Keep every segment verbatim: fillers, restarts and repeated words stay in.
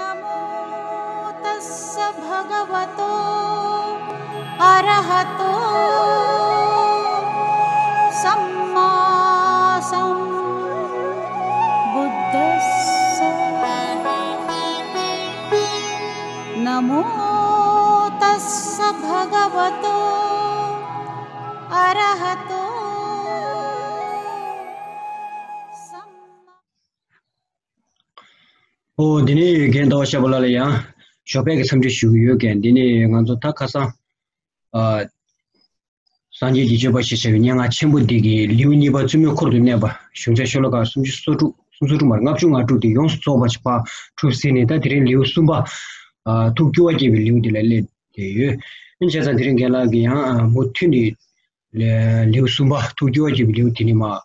नमो तस्स भगवतो अरहतो सम्मा सम्बुद्धस्स। नमो तस्स भगवतो अरहतो सम्मा ཨོ། འདི་ནས་ཡོད་མཁན་ཟླ་བ་ཤར་པ་ལགས་ལ་ཡང་ཞོགས་པའི་གི་འཚམས་འདྲི་ཞུ་གི་ཡོད་མཁན། འདི་ནས་ང་ཚོ་ད་ཁ་སང་ཨ་སངས་རྒྱས་ཀྱི་སྤྱོད་པ་ཞེས་བྱ་བའི་སྙན་ངག་ཆེན་པོ་འདི་གི་ལེའུ་གཉིས་པ་བཙུན་མོའི་འཁོར་དུ་གནས་པ་གཞུང་ཆེན་ཤོ་ལོ་ཀ་སུམ་ཅུ་སོ་དྲུག་སུམ་ཅུ་སོ་དྲུག་མ་རེད། ལྔ་བཅུ་ང་དྲུག་དེ་ཡོངས་སུ་རྫོགས་པ་ཞིག་ཕར་གྲུབ་ཟིན་ནས། ད་དེ་རིང་ལེའུ་གསུམ་པ་ཨ་ཐུགས་སྐྱོ་བ་སྐྱེད་པའི་ལེའུ་དེ་ལ་སླེབས་བསྡད་ཡོད། ཨིན་བྱས་ཙང་དེ་རིང་རྒན་ལགས་ཀྱིས་ཡང་ཨ་མུ་མཐུད་ནས་ལེའུ་གསུམ་པ་ཐུགས་སྐྱོ་བ་སྐྱེད་པའི་ལེའུ་དེ་ནས་མར་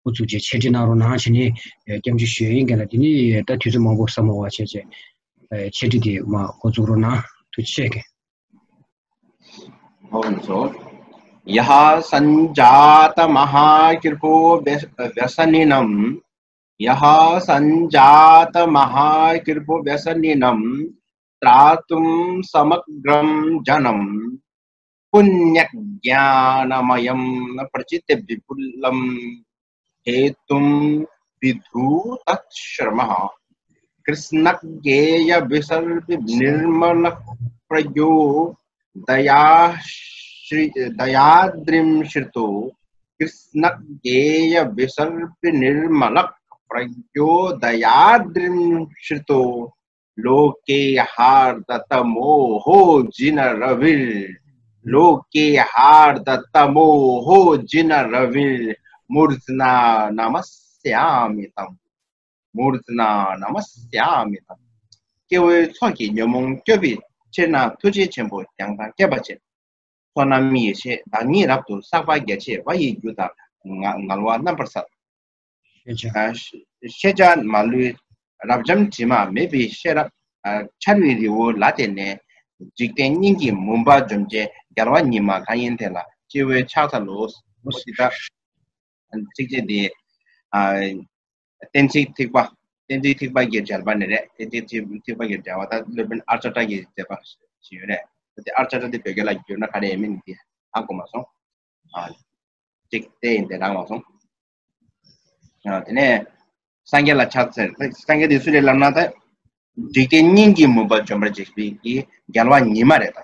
འགོ་བཙུགས་བྱས་འཆད་ཁྲིད་གནང་རོགས་གནང་བྱས་ནས་སྐྱབས་འཇུག་ཞུ་ཡ་ཡིན། རྒན་ལགས། དེ་ནས་ད་དུས་ཚོད་མང་པོ་ཟ་མ་དགོས་པ་བྱས་བྱས་འཆད་ཁྲིད་དེ་མར་འགོ་བཙུགས་རོགས་གནང་། ཐུགས་རྗེ་ཆེ་རྒན། ཧོན་སོ། यः सञ्जातमहाकिर्भो व्यस- व्यसनिनं यः सञ्जातमहाकिर्भो व्यसनिनं त्रातुं समग्रं जनं पुण्यज्ञानमयं प्रचित विपुलं हेतुं विधूतश्रमः। कृष्णज्ञेयविसर्पिनिर्मलप्रज्ञो दयाश्रि- दयाद्रिं श्रितो। कृष्णज्ञेयविसर्पिनिर्मलप्रज्ञो दयाद्रिं श्रितो। लोके हार्दतमोहो जिनरविर्- लोके हार्दतमोहो जिनरविर्मूर्ध्ना नमस्यामि तम्। मूर्ध्ना नमस्यामि तम्। སྐྱེ་བོའི་ཚོགས་ཀྱི་ཉོན་མོངས་སྐྱོབ་པའི་ཕྱིར་ན་ཐུགས་རྗེ་ཆེན་པོ་ཡང་དག་བསྐྱེད་པ་ཆེ། བསོད་ནམས་ཡེ་ཤེས་བདག་ཉིད་རབ་ཏུ་བསགས་པ་རྒྱ་ཆེ་བ་ཡི་རྒྱུ་དང་ང- ངལ་བ་རྣམ་པར་བསལ། ཤེས་བྱ། ཨ་ཤེས་བྱ་མ་ལུས་རབ་འབྱམས་དྲི་མ་མེད་པའི་ཤེས་རབ་ཨ་འཆར་བའི་རི་བོ་ལ་བརྟེན་ནས་འཇིག་རྟེན་སྙིང་གི་མུན་པ་འཇོམས་བྱེད་རྒྱལ་བ་ཉི་མ་གང་ཡིན་དེ་ལ་སྤྱི་བོས་ཕྱག་འཚལ་ལོ། འོ་དེ་ལྟར་ཚིགས་བཅད་འདི་ཨ་གཏན་ཚིགས་ཐིགས་པ། གཏན་ཚིགས་ཐིགས་པ་གི་མཇལ་པ་ནི་རེད། གཏན་ཚིགས་ཐིགས་ཐིགས་པ་གི་མཇལ་བ་ད་སློབ་དཔོན་ཨརྱ་ཏྲ་གི་མཛད་པ་ཞིག་ཡོད་རེད། དེ་ཨརྱ་ཏྲ་དེ་བོད་སྐད་ལ་བསྒྱུར་ན་ག་རེ་ཡིན་མིན་དེ་ཧ་གོ་མ་སོང་། ཨ་གཅིག་དེ་ཡིན་དེ་རང་མ་སོང་། ཨ་དེ་ནས་སངས་རྒྱས་ལ་ཕྱག་འཚལ། སངས་རྒྱས་དེ་སུ་རེད་ལབ་ན་ད་འཇིག་རྟེན་སྙིང་གི་མུན་པ་འཇོམས་པར་བྱེད་པའི་གི་རྒྱལ་བ་ཉི་མ་རེད་ད།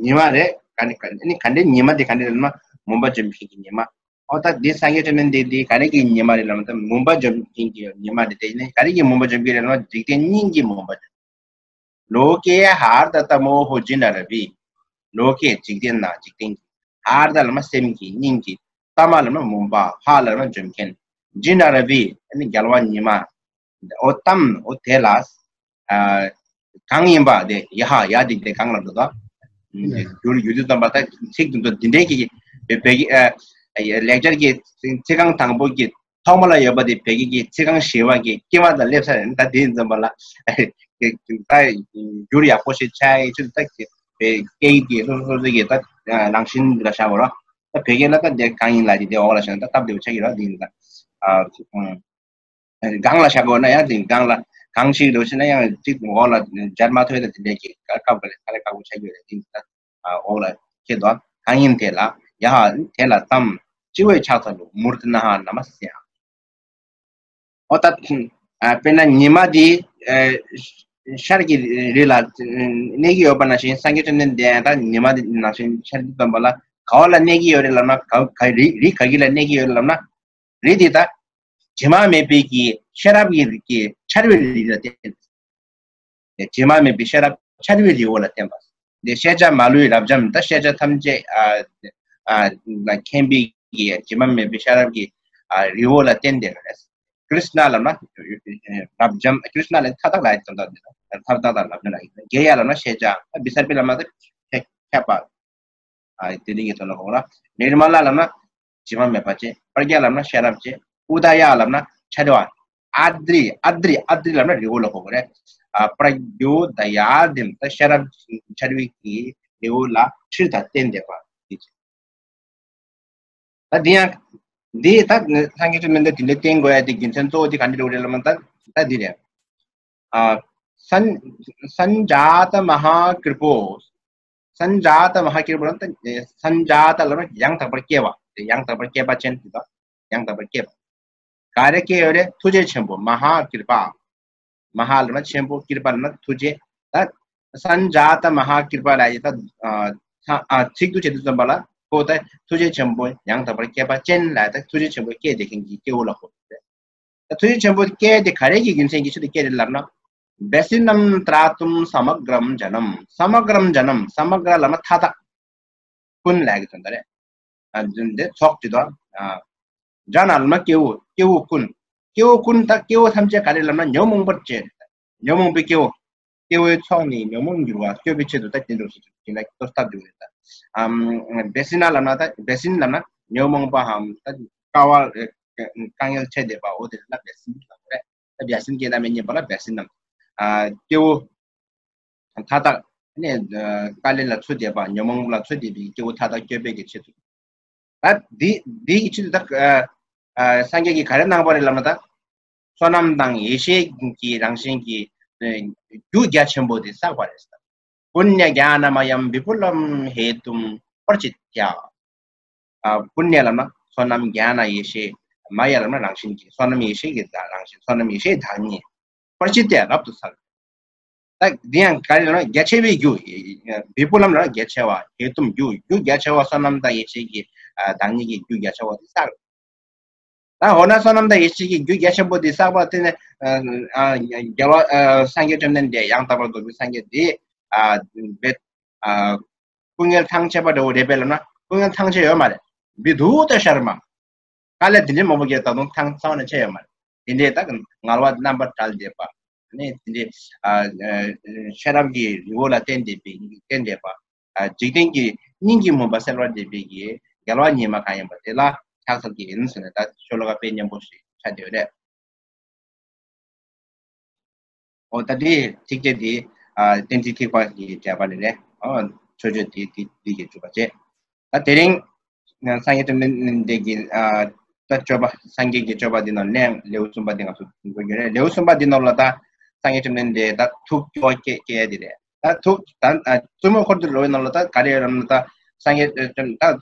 ཉི་མ་རེད། ག་ནི་ག་ནི་ག་འདྲའི་ཉི་མ་དེ་ག་འདྲ་རེད་ལབ་ན་མུན་པ་འཇོམས་མཁན་གྱི་ཉི་མ། ཨོ་ད་འདི་སངས་རྒྱས་བཅོམ་ལྡན་འདས་འདི་ག་རེ་གི་ཉི་མ་རེད་ལབ་ན་ད་མུན་པ་འཇོམས་མཁན་གྱི་ཉི་མ་རེད། དེ་ནི་ག་རེ་གི་མུན་པ་འཇོམས་ཀྱི་རེད་ལབ་ན་འཇིག་རྟེན་སྙིང་གི་མུན་པ་འཇོམས། लोके हार्दतमोहो जिनरविर्། लोके འཇིག་རྟེན་ན་འཇིག་རྟེན་གྱི། हार्द ལབ་ན་སེམས་ཀྱི་སྙིང་གི། तमः ལབ་ན་མུན་པ། हा ལབ་ན་འཇོམས་མཁན། जिनरविर् ཨ་ནི་རྒྱལ་བ་ཉི་མ། ཨོ་ཏམ་ཨོ་དེ་ལ། ཨ་གང་ཡིན་པ་དེ་ཡ་ཧ་ཡ་དེ་དེ་གང་ལ་འགྲོ་ད། ཡུལ་ཡུལ་དུ་ཙམ་པ་ད་ཚིག་དུ་འདི་འདྲའི་གི་བོད་ཀྱི་ཨ་ལེགས་སྦྱར་གྱི་ཚིག་རྐང་དང་པོ་གི་ཐོག་མ་ལ་ཡོད་པ་དེ་བོད་ཀྱི་གི་ཚིག་རྐང་བཞི་པ་གི་དཀྱིལ་མ་དང་སླེབས་ས་རེད། ད་དེ་ཡིན་ཙམ་པ་ལ་ད་འགྱུར་ཡག་པོ་ཞིག་ཆགས་ཡི་ཆུ་ད་བོད་སྐད་ཡིག་གི་སོ་སོ་སོ་གི་ད་རང་བཞིན་འདི་ལ་བཞག་དགོས་ར། ད་བོད་སྐད་ལ་ད་དེ་གང་ཡིན་ལ་དེ་དེ་འོག་ལ་བཞག་ན་ད་སྟབས་བདེ་པོ་ཆགས་ཀྱི་ར། དེ་ཡིན་ད་ཨ། གང་ལ་བཞག་དགོས་ན་ཡང་དེ་གང་ལ་གང་ཞིག་འདུག་ཟེར་ན་ཡང་གཅིག་འོག་ལ་སྦྱར་མ་ཐུབ་ཡ་དེ་འདྲས་ཀྱི་སྐབས་འགའ་ལ་ཁ་ལས་ཁག་པོ་ཆགས་ཡོད་རེད། དེ་ད་འོག་ལ་ཁྱེད་དོ་གང་ཡིན་དེ་ལ་ཡ་ཧ་དེ་ལ་ཏམ་སྤྱི་བོས་ཕྱག་འཚལ་ལོ། མུར་ཏི་ན་ཧ་ན་མ་སི་ཡ། ཨོ་ད་དཔེར་ན་ཉི་མ་དེ་ཤར་གྱི་རི་ལ་གནས་ཀྱི་ཡོད་པ་ནང་བཞིན་སངས་རྒྱས་བཅོམ་ལྡན་འདས་ད་ཉི་མ་དེ་ནང་བཞིན་ཤར་གྱི་སྟོན་པ་ལ་ག་བ་ལ་གནས་ཀྱི་ཡོད་རེད་ལབ་ན་ག་ག་རི་རི་ག་གི་ལ་གནས་ཀྱི་ཡོད་རེད་ལབ་ན། རི་དེ་ད་དྲི་མ་མེད་པའི་གི་ཤེས་རབ་ཀྱི་རི་གི་འཆར་བའི་རི་ལ་བརྟེན། དྲི་མ་མེད་པའི་ཤེས་རབ་འཆར་བའི་རི་བོ་ལ་བརྟེན་པ། དེ་ཤེས་བྱ་མ་ལུས་རབ་འབྱམས་ད་ཤེས་བྱ་ཐམས་ཅད་ཨ་ཨ་ལ་མཁྱེན་པའི་གི་དྲི་མ་མེད་པའི་ཤེས་རབ་ཀྱི་ཨ་རི་བོ་ལ་བརྟེན་ཏེ་རེད། ཀྲིཤ་ན་ལབ་ན་རབ་འབྱམས། ཀྲིཤ་ན་ལ་མཐའ་དག་ལ་ཡི་དོན་དག་འདི་ན་མཐའ་དག་དང་རབ་འབྱམས་ལ་ཡི་དོན། གེ་ཡ་ལབ་ན་ཤེས་བྱ། བི་སར་པི་ལབ་ན་ད་ཁྱད་ཁྱད་པར། ཨ་དེ་རིང་གི་དོན་ལ་གོ་ར། ནིར་མ་ལ་ལབ་ན་དྲི་མ་མེད་པ་ཅན། པྲ་ཛྙཱ་ལབ་ན་ཤེས་རབ་ཅན། ཨུ་ད་ཡ་ལབ་ན་འཆར་བ། ཨ་དྲི་ཨ་དྲི་ཨ་དྲི་ལབ་ན་རི་བོ་ལ་གོ་གི་རེད། ཨ་པྲ་ཛྙཱ་ད་ཡ་དྲིམ་ད་ཤེས་རབ་འཆར་བའི་གི་རི་བོ་ལ་ཁྲིར་ད་བརྟེན་བསྡད་པ་དེ་ཅི། ད་འདི་ཡང་འདི་ད་སངས་རྒྱས་བཅོམ་ལྡན་འདས་དེ་འདྲའི་བསྟེན་དགོས་ཡ་དེ་རྒྱུ་མཚན་གཙོ་བོ་དེ་ག་འདྲ་རེད་ལབ་ན་ད་ད་འདི་རེད། ཨ། སན་སན་ཇཱ་ཏ་མ་ཧཱ་ཀིར་པོ། སན་ཇཱ་ཏ་མ་ཧཱ་ཀིར་པོ་ལབ་ན་ད་སན་ཇཱ་ཏ་ལབ་ན་ཡང་དག་པར་སྐྱེ་བ། དེ་ཡང་དག་པར་སྐྱེ་བ་ཅན་དེ་དག་ཡང་དག་པར་སྐྱེ་བ། ག་རེ་སྐྱེ་ཡོད་རེད། ཐུགས་རྗེ་ཆེན་པོ། མ་ཧཱ་ཀིར་པ། མ་ཧཱ་ལབ་ན་ཆེན་པོ། ཀིར་པ་ལབ་ན་ཐུགས་རྗེ། ད་སན་ཇཱ་ཏ་མ་ཧཱ་ཀིར་པ་ལབ་ཡ་ད་ཨ་ཚིག་ཏུ་བྱེད་དུས་ཙམ་པ་ལ་ཁོ་ད་ཐུགས་རྗེ་ཆེན་པོ་ཡང་དག་པར་སྐྱེ་བ་ཅན་ལབ་ཡ་ད་ཐུགས་རྗེ་ཆེན་པོ་སྐྱེ་བསྡད་མཁན་གྱི་སྐྱེ་བོ་ལ་གོ་རེད། ད་ཐུགས་རྗེ་ཆེན་པོ་སྐྱེ་དེ་ག་རེ་གི་རྒྱུ་མཚན་གྱིས་ཆེད་དུ་སྐྱེ་རེད་ལབ་ན། བེ་སི་ནམ་ཏྲ་ཏུམ་ས་མ་གྲམ་ཇ་ནམ། ས་མ་གྲམ་ཇ་ནམ། ས་མ་གྲ་ལབ་ན་མཐའ་དག། ཀུན་ལབ་ཀྱི་དོན་དག་རེད། ཨ་འདི་འདི་ཚོགས་ཀྱི་དོན། ཨ་ཇ་ན་ལབ་ན་སྐྱེ་བོ། སྐྱེ་བོ་ཀུན། སྐྱེ་བོ་ཀུན་ད་སྐྱེ་བོ་ཐམས་ཅད་ག་རེ་ལབ་ན་ཉོན་མོངས་པར་བྱེད། ཉོན་མོངས་པའི་སྐྱེ་བོ། སྐྱེ་བོའི་ཚོགས་ནི་ཉོན་མོངས་འགྱུར་བ་སྐྱོབ་པའི་ཆེད་དུ་ད་དེ་འདྲ་སོ་སོ་ཅི་ལ་ལྟོས་སྟབས་འགྱུར་བ་རེད་ད། ཨམ་བེ་སི་ན་ལབ་ན་ད་བེ་སིན་ལབ་ན་ཉོན་མོངས་པའམ་ད་དཀའ་བ་དཀའ་ངལ་འཕྲད་བསྡད་པ་འོ་དེ་ལ་བེ་སིན་ལབ་རེད། ད་བེ་སིན་སྐྱེ་ན་མི་སྙན་པ་ལ་བེ་སིན་ནམ། ཨ་སྐྱེ་བོ་མཐའ་དག་ནས་དཀའ་ལས་ལ་ཚུད་བསྡད་པ། ཉོན་མོངས་ལ་ཚུད་བསྡད་པའི་སྐྱེ་བོ་མཐའ་དག་སྐྱོབ་པའི་གི་ཆེད་དུ། ད་འདི་འདི་གི་ཆེད་དུ་ད་ཨ་ཨ་སངས་རྒྱས་ཀྱིས་ག་རེ་གནང་བ་རེད་ལབ་ན། ད་བསོད་ནམས་དང་ཡེ་ཤེས་ཀྱི་རང་བཞིན་གྱི་ཨ་རྒྱུ་རྒྱ་ཆེན་པོ་དེ་བསགས་པ་རེད། པུ་ཎྱ་ཛྙཱ་ན་མ་ཡམ་བི་པུ་ལམ་ཧེ་ཏུམ་པྲ་ཙིཏྟྱ། ཨ་པུ་ཎྱ་ལབ་ན་བསོད་ནམས། ཛྙཱ་ན་ཡེ་ཤེས། མ་ཡ་ལབ་ན་རང་བཞིན་གྱི། བསོད་ནམས་ཡེ་ཤེས་ཀྱི་རང་བཞིན། བསོད་ནམས་ཡེ་ཤེས་བདག་ཉིད། པྲ་ཙིཏྟྱ་རབ་ཏུ་བསགས། ད་འདི་ཡང་ག་རེ་ལབ་ན་རྒྱ་ཆེ་བའི་རྒྱུ། བི་པུ་ལམ་ལབ་ན་རྒྱ་ཆེ་བ། ཧེ་ཏུམ་རྒྱུ། རྒྱུ་རྒྱ་ཆེ་བ། བསོད་ནམས་དང་ཡེ་ཤེས་ཀྱི་ཨ་བདག་ཉིད་ཀྱི་རྒྱུ་རྒྱ་ཆེ་བ་དེ་བསགས། ད་འོ་ན་བསོད་ནམས་དང་ཡེ་ཤེས་ཀྱི་རྒྱུ་རྒྱ་ཆེན་པོ་འདི་བསགས་པ་དེ་ནས་ཨ་ཨ་རྒྱལ་བ་ཨ་སངས་རྒྱས་བཅོམ་ལྡན་འདས་ཡང་དག་པར་རྫོགས་པའི་སངས་རྒྱས་འདི་ཨ་བེ་ཨ་སྐུ་ངལ་ཐང་ཆད་པ་འདྲ་བོ་རེད་པས་ལབ་ན་སྐུ་ངལ་ཐང་ཆད་ཡོད་མ་རེད། བི་དུ་ཏ་ཤར་མ། དཀའ་ལས་དེ་འདྲའི་མང་པོ་བརྒྱབ། ད་དུང་ཐང་ཚང་ནས་ཆད་ཡོད་མ་རེད། དེ་འདྲའི་ད་ངལ་བ་རྣམ་པར་བྲལ་བསྡད་པ། ནས་དེ་འདྲའི་ཨ་ཨ་ཤེས་རབ་ཀྱི་རི་བོ་ལ་བརྟེན་བསྡད་པའི་བརྟེན་བསྡད་པ། ཨ་འཇིག་རྟེན་གྱི་སྙིང་གི་མུན་པ་སེལ་བར་བྱེད་པའི་གི་རྒྱལ་བ་ཉི་མ་གང་ཡིན་པ་དེ་ལ་ཕྱག་འཚལ་གྱི་ཡིན་ཟེར་ནས་ད་ཤོ་ལོ་ཀ་དཔེ་སྙན་པོ་ཞིག་ཆགས་བསྡད་ཡོད་རེད། འོ་ད་དེ་ཚིགས་བཅད་དེ་ཨ་གཏན་ཚིགས་ཐེག་པ་གི་འགྲེལ་པ་ནས་རེད། འོ་མཆོད་བརྗོད་དེ་དེ་དེ་གི་གྲུབ་པ་བྱས། ད་དེ་རིང་སངས་རྒྱས་བཅོམ་ལྡན་འདས་ཀྱི་ཨ་ད་སྤྱོད་པ། སངས་རྒྱས་ཀྱི་སྤྱོད་པ་འདི་ནང་ལན་ལེའུ་གསུམ་པ་འདི་ང་ཚོ་འགོད་རྒྱུ་རེད། ལེའུ་གསུམ་པ་འདི་ནང་ལ་ད་སངས་རྒྱས་བཅོམ་ལྡན་འདས་ད་ཐུགས་སྐྱོ་བ་སྐྱེ་སྐྱེ་ཡ་དེ་རེད། ད་ཐུགས་ད་ཨ་བཙུན་མོའི་འཁོར་དུ་འགྲོ་བའི་ནང་ལ་ད་ག་རེ་ཡོད་རམ་ན། ད་སངས་རྒྱས་ཨ་ད་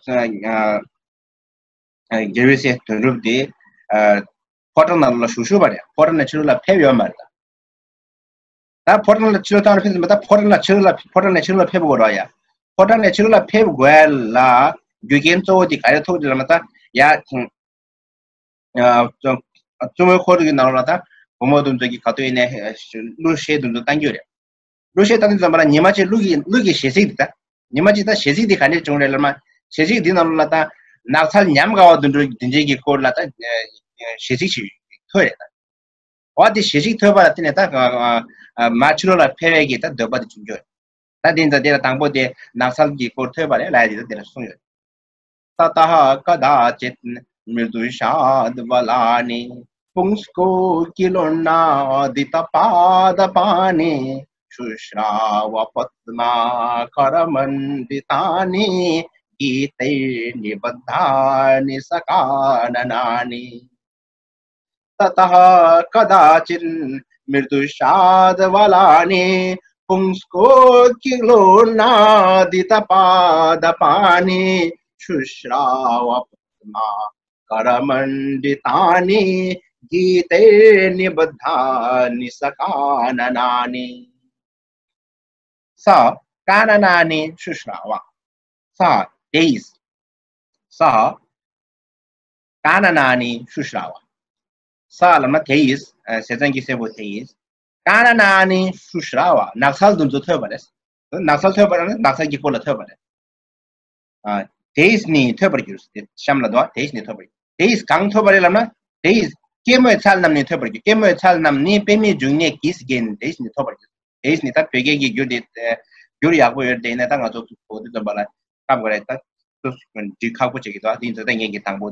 ཨ་རྒྱལ་བའི་སྲས་དོན་གྲུབ་དེ་ཨ་ཕོ་བྲང་ནང་ལ་བཞུགས་བཞུགས་པ་རེད། ཕོ་བྲང་ནས་ཕྱི་ལོགས་ལ་ཕེབས་ཡོད་མ་རེད། ད་ད་ཕོ་བྲང་ལ་ཕྱི་ལོགས་ཐང་ལ་ཕེབས་ཟིན་པ། ད་ཕོ་བྲང་ལ་ཕྱི་ལོགས་ལ་ཕོ་བྲང་ནས་ཕྱི་ལོགས་ལ་ཕེབས་དགོས་ར་ཡ། ཕོ་བྲང་ནས་ཕྱི་ལོགས་ལ་ཕེབས་དགོས་ལ་རྒྱུ་རྐྱེན་གཙོ་བོ་དེ་ག་རེ་ཐུག་དེ་ལ་མ་ད་ཡ། ཨ་བཙུན་མོའི་འཁོར་གྱི་ནང་ལ་ད་བུ་མོ་དེ་ཚོ་གི་ག་དུས་ཡིན་ནའི་གླུ་གཞས་དེ་ཚོ་བཏང་རྒྱུ་རེད། གླུ་གཞས་བཏང་དུས་ཙམ་པ་ལ་ཉི་མ་གཅིག་གླུ་གི་གླུ་གི་གཞས་ཚིག་འདི་ད། ཉི་མ་གཅིག་ད་གཞས་ཚིག་འདི་ག་འདྲས་བྱུང་རེད་ལབ་ན། གཞས་ཚིག་འདི་ནང་ལ་ད་ནགས་ཚལ་ཉམས་དགའ་བ་དུད་འགྲོ་དེ་འདྲས་ཀྱི་སྐོར་ལ་ད་གཞས་ཚིག་ཅིག་ཐོས་རེད་ད། འོ་དེ་གཞས་ཚིག་ཐོས་པ་ལ་བརྟེན་ནས་ད་མར་ཕྱི་ལོགས་ལ་ཕེབས་པའི་གི་ད་འདོད་པ་དེ་བྱུང་རྒྱུ་རེད། ད་དེ་ད་དེ་ལ་དང་པོ་དེ་ནགས་ཚལ་གྱི་སྐོར་ཐོས་པ་རེད་ལབ་ཡ་དེ་ད་དེ་ལ་གསུངས་ཡོད། ततः कदाचित् मृदुषाद्वलानि पुंस्कोकिलोन्नादितपादपानि शुश्राव पद्माकरमण्डितानि गीतैर्निबद्धानि सकाननानि। ततः कदाचिन् मृदुषाद्वलानि पुंस्कोकिलोन्नादितपादपानि शुश्राव पद्माकरमण्डितानि गीतैर्निबद्धानि सकाननानि। सकाननानि शुश्राव। सः तेइस। सः काननानि शुश्राव। सः ལབ་ན་དེ་ཡིས། ཨ་ཟས་གཙང་གི་སྲས་པོ་དེ་ཡིས། काननानि शुश्राव། ནགས་ཚལ་དེ་ཚོ་ཐོས་པ་རེད། ནགས་ཚལ་ཐོས་པ་ལབ་ན་ནགས་ཚལ་གྱི་སྐོར་ལ་ཐོས་པ་རེད། ཨ་དེ་ཡིས་ནི་ཐོས་པར་གྱུར། དེ་གཤམ་ལ་འདུག་དེ་ཡིས་ནི་ཐོས་པར་གྱུར། དེ་ཡིས་གང་ཐོས་པ་རེད་ལབ་ན། དེ་ཡིས་སྐྱེད་མོས་ཚལ་རྣམས་ནི་ཐོས་པར་གྱུར། སྐྱེད་མོས་ཚལ་རྣམས་ནི་པདྨའི་འབྱུང་གནས་ཀྱིས་བརྒྱན། དེ་ཡིས་ནི་ཐོས་པར་གྱུར། དེ་ནི་ད་བོད་སྐད་ཀྱི་འགྱུར་དེ་འགྱུར་ཡག་པོ་ཡོད་དེ་ཡིན་ན་ད་ང་ཚོ་གོ་དུས་ཙམ་པ་ལ་སྐབས་འགའ་རེ་ད་འབྲི་ཁག་པོ་བྱེད་ཀྱི་འདུག་དེ་ཡིན་ཙང་ད་ངས་ཀྱི་དང་པོ་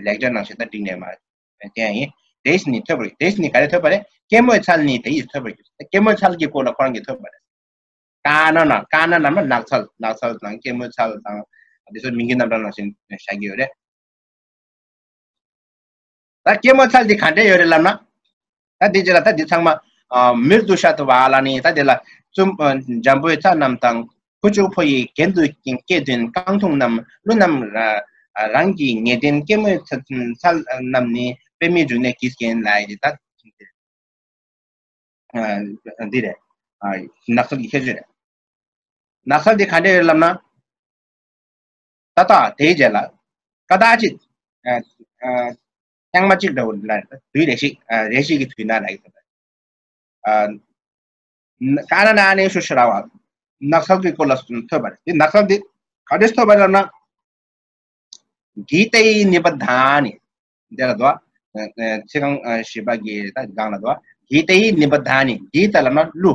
ལེགས་སྦྱར་ནང་བཞིན་ད་བསྒྲིགས་ནས་མ་བསྟན་ཡིན། དེ་ནི་ཐོས་པར། དེ་ནི་ག་རེ་ཐོས་པ་རེད། སྐྱེད་མོས་ཚལ་ནི་དེ་ཡིས་ཐོས་པར་གྱུར། སྐྱེད་མོས་ཚལ་གྱི་སྐོར་ལ་ཁོ་རང་གིས་ཐོས་པ་རེད། ཀ་ན་ན། ཀ་ན་ན་ན་ནགས་ཚལ། ནགས་ཚལ་དང་སྐྱེད་མོས་ཚལ་དང་དེ་ཚོ་མིང་གི་རྣམ་གྲངས་ནང་བཞིན་བཞག་གི་ཡོད་རེད། ད་སྐྱེད་མོས་ཚལ་འདི་ག་འདྲས་ཡོད་རེད་ལབ་ན། ད་འདི་རྗེས་ལ་ད་འདི་ཚང་མ་ མིར་དུ་ཤ་ཏུ་བ་ལ་ནི་ད་དེ་ལ་བཙུན་འཇམ་པོའི་ཚལ་རྣམས་དང་། ཁུ་བྱུག་ཕོ་ཡི་གྱེན་དུ་སྐྱེས་དོན་རྐང་འཐུང་རྣམས། ཀླུ་རྣམས་རང་གི་ངེས་དོན་སྐྱེད་མོས་ཚལ་རྣམས་ནི། པདྨའི་འབྱུང་གནས་གྱིས་བརྒྱན་ལ་ཡི་ད། འདི་རེད། ནགས་ཚལ་གྱི་ཁྱད་ཆོས་རེད། ནགས་ཚལ་འདི་ག་འདྲ་ཡོད་ལབ་ན། ཏ་ཏ་དེའི་རྗེས་ལ། ཀ་ད་ཅིག་ཐེངས་མ་གཅིག་འདྲ་བོ་ལ་དུས་རེ་ཞིག་རེ་ཞིག་གི་དུས་ན་ལ་ཡི་ད། ཀ་ན་ན་ནི་ཤུ་ཤ་ར་བ། ནགས་ཚལ་གྱི་སྐོར་ལ་ཐོས་པ་རེད། དེ་ནགས་ཚལ་འདི་ག་འདྲས་ཐོས་པ་རེད་ལབ་ན། གྱི་ཏའི་ནི་བ་དཱ་ནི། འདི་ལ་དོ། ཚིག་རྐང་བཞི་པ་གི་ད་སྒང་ལ་དོ། གྱི་ཏའི་ནི་བ་དཱ་ནི། གྱི་ད་ལབ་ན་ཀླུ།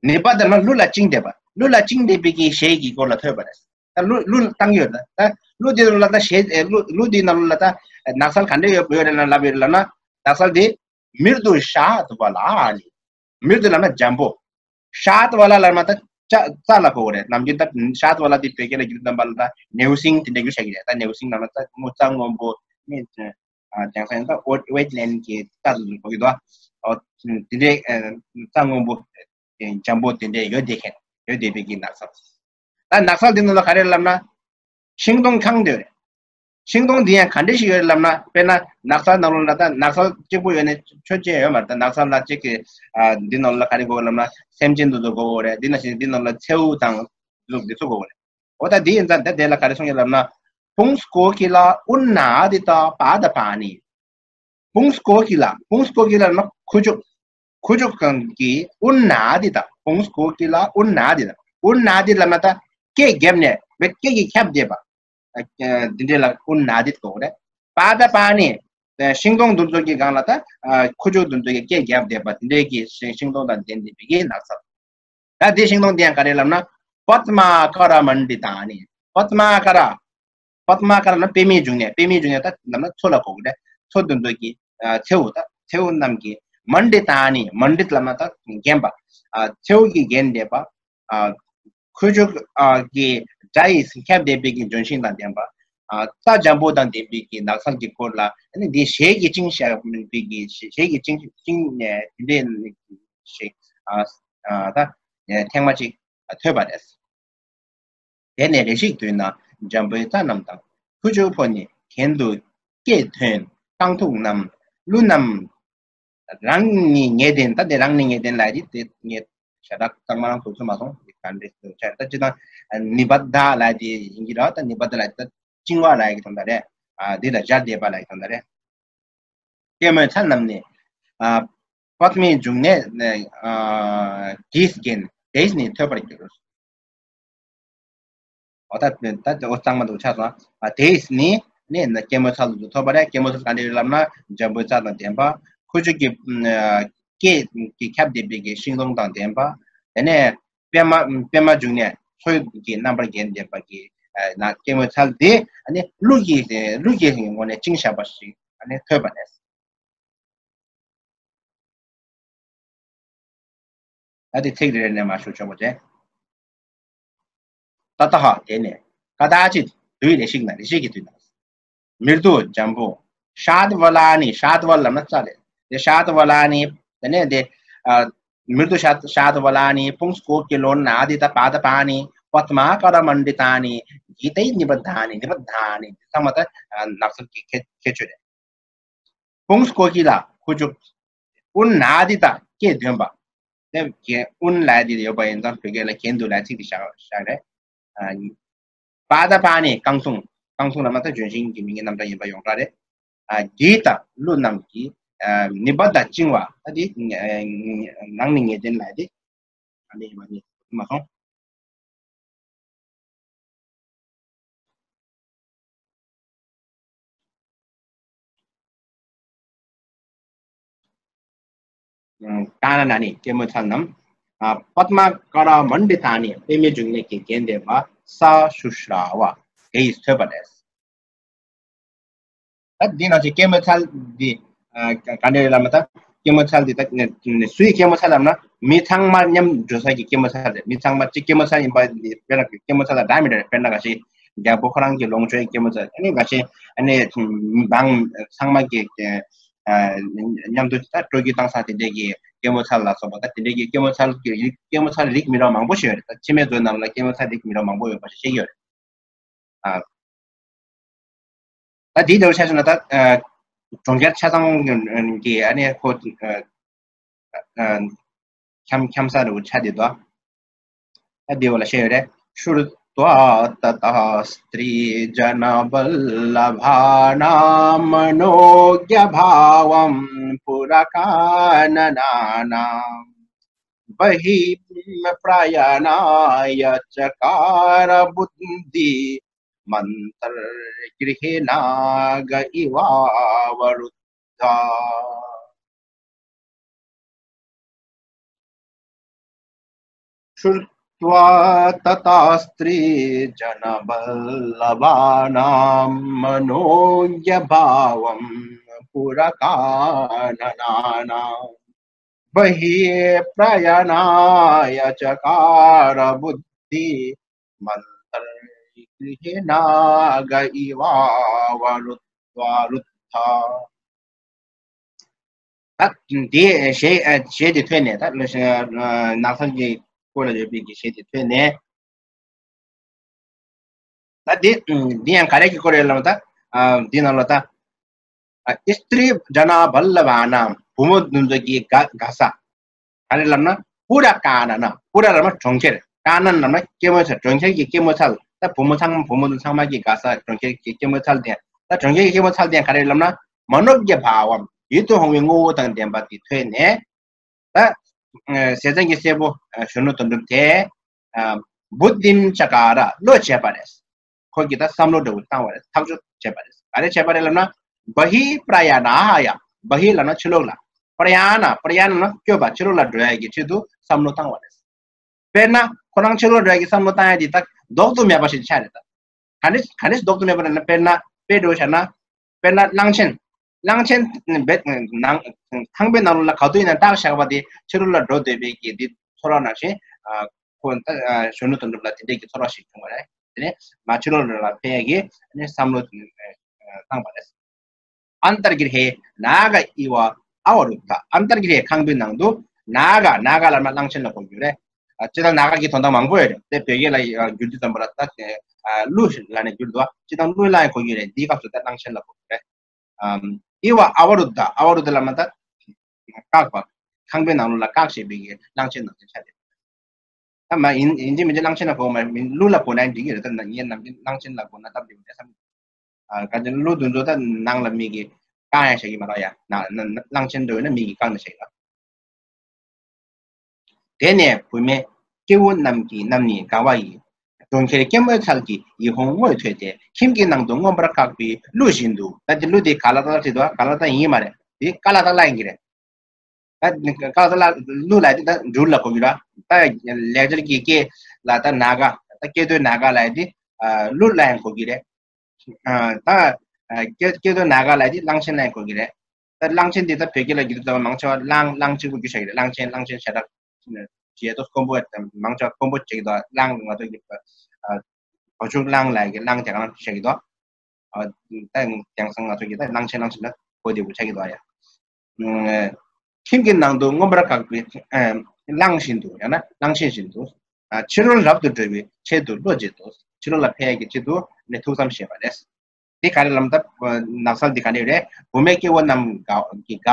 ནི་བ་ད་ལབ་ན་ཀླུ་ལ་བཅིངས་བསྡད་པ། ཀླུ་ལ་བཅིངས་བསྡད་པའི་གི་གཞས་ཀྱི་སྐོར་ལ་ཐོས་པ་རེད། ད་ཀླུ་ཀླུ་བཏང་ཡོད་ད། ད་ཀླུ་འདི་ལ་ད་གཞས་ཀླུ་ཀླུ་འདི་ནང་ལ་ད་ནགས་ཚལ་ག་འདྲ་ཡོད་ཡོད་རེད་ལབ་ཡོད་ལབ་ན། ནགས་ཚལ་འདི། མིར་དུ་ཤ་ཏུ་བ་ལ་ནི། མིར་དུ་ལབ་ན་འཇམ་པོ། ཤ་ཏུ་བ་ལ་ལབ་ན་ད་ཅ་རྩྭ་ལ་གོ་རེད། ནམ་རྒྱུན་ད་ཤ་ཏུ་བ་ལ་དེ་བོད་སྐད་ལ་རྒྱུད་དམ་པ་ལ་ད་ནེའུ་སིང་དེ་འདྲ་རྒྱུ་བྱ་གི་རེད། ད་ནེའུ་སིང་ལབ་ན་ད་སྔོ་རྩྭ་སྔོན་པོ་ནི། ཨ་དེང་སང་ད་ཝེད་ཝེད་ལེན་གྱི་རྩྭ་དུ་གོ་གི་འདུག་ཨོ་དེ་འདྲའི་རྩྭ་སྔོན་པོ་འཇམ་པོ་དེ་འདྲའི་ཡོད་དེ་མཁན་ཡོད་དེ་བོད་ཀྱི་ནགས་ཚལ། ད་ནགས་ཚལ་འདི་ནང་ལ་ག་རེ་ལབ་ན། ཤིང་སྡོང་ཁང་དེ་རེད། ཤིང་སྡོང་འདི་ཡང་ག་འདྲ་ཞིག་ཡོད་ལབ་ན། དཔེར་ན་ནགས་ཚལ་ནང་ལོགས་ལ་ད་ནགས་ཚལ་གཅིག་པུ་ཡོད་ནས་ཆོས་ཅན་ཡོད་མ་རེད། ད་ནགས་ཚལ་ལ་གཅིག་གི་ཨ་འདི་ནང་ལ་ག་རེ་དགོས་ལབ་ན། སེམས་ཅན་དེ་ཚོ་དགོས་རེད། འདི་ནང་བཞིན་འདི་ནང་ལ་མཚེའུ་དང་འདི་ཚོ་དགོས་རེད། འོ་ད་འདི་ཡིན་ཙང་ད་དེ་ལ་ག་རེ་གསུང་ཡོད་ལབ་ན། ཕུངས་ཀོ་ཀི་ལ་ཨུ་ན་དི་ཏ་པ་ད་པ་ནི། ཕུངས་ཀོ་ཀི་ལ། ཕུངས་ཀོ་ཀི་ལ་ན་ཁུ་བྱུག་ཁུ་བྱུག་གང་གི་ཨུ་ན་དི་ཏ། ཕུངས་ཀོ་ཀི་ལ་ཨུ་ན་དི་ཏ། ཨུ་ན་དི་ལབ་ན་ད་སྐད་བརྒྱབ་ནས་བེད་སྐད་ཀྱིས་ཁྱབ་བསྡད་པ། ཨ་འདི་འདྲ་ལ་ཨུ་ན་དི་ཏ་གོ་རེད། པ་ད་པ་ནི། ཤིང་སྡོང་དེ་ཚོ་གི་སྒང་ལ་ད་ཨ་ཁུ་བྱུག་དེ་ཚོ་གི་སྐད་བརྒྱབ་བསྡད་པ་དེ་འདྲའི་གི་ཤིང་ཤིང་སྡོང་དང་ལྡན་བསྡད་པའི་གི་ནགས་ཚལ། ད་དེ་ཤིང་སྡོང་དེ་ཡང་ག་རེ་ལབ་ན། པདྨ་ཀ་ར་མན་ཌི་ཏ་ནི། པདྨ་ཀ་ར། པདྨ་ཀ་ར་ལབ་ན་པདྨའི་འབྱུང་གནས། པདྨའི་འབྱུང་གནས་ད་ལབ་ན་མཚོ་ལ་གོ་གི་རེད། མཚོ་དེ་ཚོ་གི་ཨ་མཚེའུ་ད་མཚེའུ་རྣམས་ཀྱི། མན་ཌི་ཏ་ནི། མན་ཌི་ཏ་ལབ་ན་ད་བརྒྱན་པ། ཨ་མཚེའུ་གིས་བརྒྱན་བསྡད་པ། ཨ་ཁུ་བྱུག་ཨ་གི་སྒྲ་ཡིས་ཁྱབ་བསྡད་པའི་གི་ལྗོན་ཤིང་དང་ལྡན་པ། ཨ་རྩྭ་འཇམ་པོ་དང་ལྡན་པའི་གི་ནགས་ཚལ་གྱི་སྐོར་ལ་ཨ་ནི་འདི་གཞས་ཀྱིས་བཅིངས་བཞག་པའི་གི་གཞས་ཀྱིས་བཅིངས་བཅིངས་ནས་དེ་འདྲའི་ཞིག་ཨ་ཨ་ད་ཐེངས་མ་གཅིག་ཐོས་པ་རེད། དེ་ནས་རེ་ཞིག་དུས་ན་འཇམ་པོའི་རྩྭ་རྣམས་དང་། ཁུ་བྱུག་ཕོ་ནི་གྱེན་དུ་སྐྱེས་ཐོན་རྐང་འཐུང་རྣམས། ཀླུ་རྣམས་རང་ནི་ངེས་དོན། ད་དེ་རང་ནི་ངེས་དོན་ལ་ཡི་དེ་ངས་ཞེ་དྲག་གཙང་མ་རང་ཐུག་ཚུལ་མ་སོང་། དེ་ག་འདྲས་སུ་ཆ་ད་ཅི་དང་ནི་བ་ད་ལ་དེ་ཡིན་གྱི་ར། ད་ནི་བ་ད་ལ་ད་བཅིང་བ་ལ་ཡི་གི་དོན་དག་རེད། ཨ་དེ་ལ་སྦྱར་བསྡད་པ་ལ་ཡི་དོན་དག་རེད། སྐྱེད་མོས་ཚལ་རྣམས་ནི། ཨ་པདྨའི་འབྱུང་གནས་ཨ་གྱིས་བརྒྱན་དེས་ནི་ཐོས་པར་འགྱུར། འོ་ད་ད་འོ་གཙང་མ་འདུག་ཆགས་སོང་། ཨ་དེས་ནི་ནི་སྐྱེད་མོས་ཚལ་དུ་ཐོབ་པ་རེད། སྐྱེད་མོས་ཚལ་ག་འདྲ་ཡོད་ལབ་ན་འཇམ་པོའི་རྩྭ་དང་ལྡན་པ། ཁུ་བྱུག་གི་ཨ་སྐད་ཀྱིས་ཁྱབ་བསྡད་པའི་གི་ཤིང་སྡོང་དང་ལྡན་པ། དེ་ནས་པདྨ་པདྨ་འབྱུང་གནས་མཚོ་གི་རྣམ་པར་བརྒྱན་བསྡད་པ་གི་ཨ་ན་སྐྱེད་མོས་ཚལ་དེ་ཨ་ནི་ཀླུ་གི་ཀླུ་གི་ངོས་ནས་བཅིངས་བཞག་པ་ཞིག་ཨ་ནི་ཐོས་པ་རེད། ད་དེ་ཚིག་རེ་རེ་ནས་མར་ཞུ་ཆོག་པ་རེད། ཏ་ཏ་ཧ་དེ་ནས་ཀ་ད་ཅིག་དུས་རེ་ཞིག་ན་རེ་ཞིག་གི་དུས་ན། མིར་དུ་འཇམ་པོ། ཤ་ཏུ་བ་ལ་ནི། ཤ་ཏུ་བ་ལ་ལབ་ན་རྩྭ་རེད། དེ་ཤ་ཏུ་བ་ལ་ནི། དེ་ནས་དེ་ཨ་མིར་དུ་ཤ་ཤ་ཏུ་བ་ལ་ནི། ཕུངས་ཀོ་ཀི་ལོ་ན་དི་ཏ་པ་ད་པ་ནི། པདྨ་ཀ་ར་མན་ཌི་ཏ་ནི། གྱི་ཏའི་ནི་བ་དཱ་ནི། ནི་བ་དཱ་ནི་ཚང་མ་ད་ནགས་ཚལ་གྱི་ཁྱད་ཁྱད་ཆོས་རེད། ཕུངས་ཀོ་ཀི་ལ་ཁུ་བྱུག་ཨུ་ན་དི་ཏ་སྐད་འདོན་པ། དེ་གྱེན་ཨུ་ན་ལ་དི་ཡོད་པ་ཡིན་ཙང་བོད་སྐད་ལ་གྱེན་དུ་ལ་ཚིག་དེ་བཞག་བཞག་རེད། ཨ་པ་ད་པ་ནི་རྐང་འཐུང་། རྐང་འཐུང་ལབ་ན་ད་ལྗོན་ཤིང་གི་མིང་གི་རྣམ་གྲངས་ཡིན་པ་ཡོངས་གྲགས་རེད། ཨ་གྱི་ཏ་ཀླུ་རྣམས་ཀྱི་ཨ་ནི་བ་ད་བཅིང་བ། ད་དེ་ནང་ནི་ངེས་དོན་ལ་དེ་ཨ་ནི་ཡིན་པ་ནི་མ་སོང་། ཀ་ན་ན་ནི་སྐྱེད་མོས་ཚལ་རྣམས། ཨ་པདྨ་ཀ་ར་མན་ཌི་ཏ་ནི། པདྨའི་འབྱུང་གནས་ཀྱིས་བརྒྱན་ཏེ་བ། ས་ཤུ་ཤྲ་བ། དེ་ཡིས་ཐོས་པ་རེད། ད་འདི་ནང་བཞིན་སྐྱེད་མོས་ཚལ་འདི་ཨ་ག་ག་འདྲ་རེད་ལབ་ན། ད་སྐྱེད་མོས་ཚལ་འདི་ད་ནི་སུའི་སྐྱེད་མོས་ཚལ་ལབ་ན། མི་ཚང་མ་མཉམ་འགྲོ་ས་ཀྱི་སྐྱེད་མོས་ཚལ་རེད། མི་ཚང་མ་གཅིག་སྐྱེད་མོས་ཚལ་ཡིན་པ་འདི་དཔེར་ན་སྐྱེད་མོས་ཚལ་ལ་འདྲ་མི་འདྲ་རེད། དཔེར་ན་འགའ་ཞིག་རྒྱལ་པོ་ཁོ་རང་གི་ལོངས་སྤྱོད་སྐྱེད་མོས་ཚལ། ཨ་ནི་འགའ་ཞིག་ཨ་ནི་འབངས་ཚང་མ་གི་ ཨ་མཉམ་དུ་ད་སྤྲོ་སྐྱིད་བཏང་ས་དེ་འདྲས་ཀྱི་སྐྱེད་མོས་ཚལ་ལ་སོགས་པ་ད་དེ་འདྲས་ཀྱི་སྐྱེད་མོས་ཚལ་གྱི་རིགས་སྐྱེད་མོས་ཚལ་རིགས་མི་འདྲ་བ་མང་པོ་ཞིག་ཡོད་རེད། ད་འཆི་མེད་མཛོད་ནང་ལ་སྐྱེད་མོས་ཚལ་རིགས་མི་འདྲ་བ་མང་པོ་ཡོད་པ་ཞིག་བཤད་ཀྱི་ཡོད་རེད། ཨ། ད་དེའི་འདྲ་བོ་ཆ་བཞག་ན་ད་ཨ་གྲོང་ཁྱེར་ཆ་ཚང་གི་ཨ་ནི་ཁོ་ཨ་ཨ་འཁྱམ་འཁྱམ་ས་རུ་ཆ་དེ་དོ། ད་དེ་བོ་ལ་བཤད་ཡོད་རེད། श्रुत्वा ततः स्त्रीजनवल्लभानामनोज्ञभावं पुरकाननानां बहिः प्रयाणाय चकार बुद्धिमन्तर्गृहे नाग इवावरुद्धा। श्रुत्वा ततः स्त्रीजनवल्लभानां मनोज्ञभावं पुरकाननानां बहिः प्रयाणाय चकार बुद्धिमन्तर्गृहे नाग इवावरुद्धा। ད་དེ་ཞེས་ཞེས་དེ་ཐོས་ནས་ད་ལོ་ཤ་ནགས་ཚལ་གྱི་སྐོར་ལ་ཡོད་པའི་གི་ཞེས་དེ་ཐོས་ནས། ད་འདི་འདི་ཡང་ག་རེ་གི་སྐོར་རེད་ལབ་ན་ད་ཨ་འདི་ནང་ལ་ད་ཨ་स्त्रीजनवल्लभानां བུ་མོ་འདི་ཚོ་གི་དགའ་དགའ་ས་ག་རེ་ལབ་ན་पुरकानन། पुर ལབ་ན་གྲོང་ཁྱེར། कानन ལབ་ན་སྐྱེད་མོས་ཚལ། གྲོང་ཁྱེར་གྱི་སྐྱེད་མོས་ཚལ། ད་བུ་མོ་ཚང་མ་བུ་མོ་ཚང་མ་གི་དགའ་ས་གྲོང་ཁྱེར་གྱི་སྐྱེད་མོས་ཚལ་དེ། ད་གྲོང་ཁྱེར་གྱི་སྐྱེད་མོས་ཚལ་དེ་ག་རེ་ལབ་ན་मनोज्ञभावं། ཡིད་དུ་འོང་བའི་ངོ་བོ་དང་ལྡན་པ་དེ་ཐོས་ནས། ད་ཨ་ཟས་གཙང་གི་སྲས་པོ་ཨ་གཞོན་ནུ་དོན་གྲུབ་དེ་ཨ་बुद्धिं चकार། བློ་བྱས་པ་རེད། ཁོ་གིས་ད་བསམ་བློ་འདྲ་བོ་བཏང་བ་རེད། ཐག་གཅོད་བྱས་པ་རེད། ག་རེ་བྱས་པ་རེད་ལབ་ན། बहिः प्रयाणाय། बहिः ལབ་ན་ཕྱི་ལོགས་ལ། प्रयाण། प्रयाण ལབ་ན་བསྐྱོད་པ། ཕྱི་ལོགས་ལ་འགྲོ་ཡ་གི་ཆེད་དུ་བསམ་བློ་བཏང་བ་རེད། དཔེར་ན་ཁོ་རང་ཕྱི་ལོགས་འགྲོ་ཡ་གི་བསམ་བློ་བཏང་ཡ་དེ་ད་ལྡོག་ཏུ་མེད་པ་ཞིག་ཆགས་རེད་ད། ག་ནས་ག་ནས་ལྡོག་ཏུ་མེད་པ་རེད་ན། དཔེར་ན་དཔེ་འདྲ་བོ་བཞག་ན། དཔེར་ན་གླང་ཆེན། གླང་ཆེན་བེ་ནང་ཁང་པའི་ནང་ལོགས་ལ་ག་དུས་ཡིན་ན་བཏགས་བཞག་པ་དེ་ཕྱི་རོལ་ལ་འགྲོ་འདོད་པའི་གི་དེ་ཚོར་བ་ནང་བཞིན་ཨ་ཁོ་ད་ཨ་གཞོན་ནུ་དོན་གྲུབ་ལ་དེ་འདྲས་ཀྱི་ཚོར་བ་ཞིག་བྱུང་བ་རེད། དེ་ནས་མ་ཕྱི་རོལ་ལ་ཕེབས་ཡ་གི་ནས་བསམ་བློ་བཏང་བ་རེད། अन्तर्गृहे नाग इव अवरुद्धा। अन्तर्गृहे ཁང་པའི་ནང་དུ་ནཱ་ག། ནཱ་ག་ལབ་ན་གླང་ཆེན་ལ་གོ་རྒྱུ་རེད། ཨ་སྤྱིར་བཏང་ནཱ་ག་གི་དོན་དག་མང་པོ་ཡོད་རེད། དེ་བོད་སྐད་ལ་ཨ་བསྒྱུར་དུས་ཙམ་པ་ལ་ད་ཨ་ཀླུ་ལབ་ནས་བསྒྱུར་འདུག་སྤྱིར་བཏང་ཀླུ་ལ་ཡང་གོ་རྒྱུ་རེད། འདིའི་སྐབས་སུ་ད་གླང་ཆེན་ལ་གོ་རྒྱུ་རེད། ཨམ། इव अवरुद्धा། अवरुद्धा ལབ་ན་ད་བཀག་པ། ཁང་པའི་ནང་ལོགས་ལ་བཀག་བྱས་པའི་གི་གླང་ཆེན་ནང་དུ་ཆ་རེད། ད་མ་ཡིན་ཡིན་གཅིག་མིན་གཅིག་གླང་ཆེན་ལ་གོ་མ་མིན་ཀླུ་ལ་གོ་ན་འགྲིག་གི་རེད། ད་ངས་ནམ་རྒྱུན་གླང་ཆེན་ལ་གོ་ན་སྟབས་བདེ་པོ་རེད་བསམ། ཨ་ག་ཅི་ཀླུ་དེ་ཚོ་ད་ནང་ལ་མི་གིས་བཀག་ཡང་བྱེད་ཀྱི་མ་རེད་ཡ། ན་ན་གླང་ཆེན་འདྲ་ཡོད་ན་མི་གིས་བཀག་ནས་བྱེད་ཀྱི་རེད། དེ་ནས་བུད་མེད་སྐྱེ་བོ་རྣམས་ཀྱི་རྣམ་སྨིན་དགའ་བ་ཡིས། གྲོང་ཁྱེར་སྐྱེད་མོས་ཚལ་གྱི་ཡིད་འོང་དངོས་ཐོས་ཏེ། ཁྱིམ་གྱི་ནང་དུ་མངོན་པར་བཀག་པའི་ཀླུ་བཞིན་དུ། ད་དེ་ཀླུ་དེ་ག་ལ་ད་ལ་བྲིས་འདུག་ག་ལ་ད་ཡིན་མ་རེད། དེ་ཀ་ལ་ད་ལ་ཡིན་གྱི་རེད། ད་ཀ་ལ་ད་ལ་ཀླུ་ལ་དེ་ད་འབྲུ་ལ་གོ་གི་ར། ད་ལེགས་སྦྱར་གྱི་སྐད་ལ་ད་ནཱ་ག། ད་སྐད་དོད་ནཱ་ག་ལ་དེ་ཀླུ་ལ་ཡང་གོ་གི་རེད། ད་སྐད་སྐད་དོད་ནཱ་ག་ལ་དེ་གླང་ཆེན་ལ་ཡང་གོ་གི་རེད། ད་གླང་ཆེན་དེ་ད་བོད་སྐད་ལ་བསྒྱུར་དུས་ཙམ་པ་མང་ཆེ་བ་གླང་གླང་གཅིག་པུ་བསྒྱུར་བཞག་གི་རེད། གླང་ཆེན་གླང་ཆེན་ཞེ་དྲག་བྱེད་དོ། དཀོན་པོ་མང་ཆེ་བ་དཀོན་པོ་བྱེད་ཀྱི་འདུག་གླང་ང་ཚོ་གི་བ་ཕྱུགས་གླང་ལ་གི་གླང་དེ་ག་རང་བཤད་ཀྱི་འདུག་ཨ་ད་དེང་སང་ང་ཚོ་གི་ད་གླང་ཆེན་གླང་ཆེན་ལ་གོ་བདེ་པོ་ཆགས་ཀྱི་འདུག་ཡ། ཨ་ཁྱིམ་གྱི་ནང་དུ་མངོན་པར་བཀག་པའི་ཨ་གླང་བཞིན་དུ། ཡང་ན་གླང་ཆེན་བཞིན་དུ། ཨ་ཕྱི་རོལ་རབ་ཏུ་འགྲོ་བའི་ཆེད་དུ་བློ་བྱེད་དོ། ཕྱི་རོལ་ལ་ཕེབས་ཡས་ཀྱི་ཆེད་དུ་ནི་ཐུགས་བསམ་བཞེས་པ་རེད། དེ་ག་རེ་ལབ་ན་ད་ནགས་ཚལ་འདི་ག་ནས་རེད། བུད་མེད་སྐྱེ་བོ་རྣམས་དགའ་ཀྱི་དགའ་བ།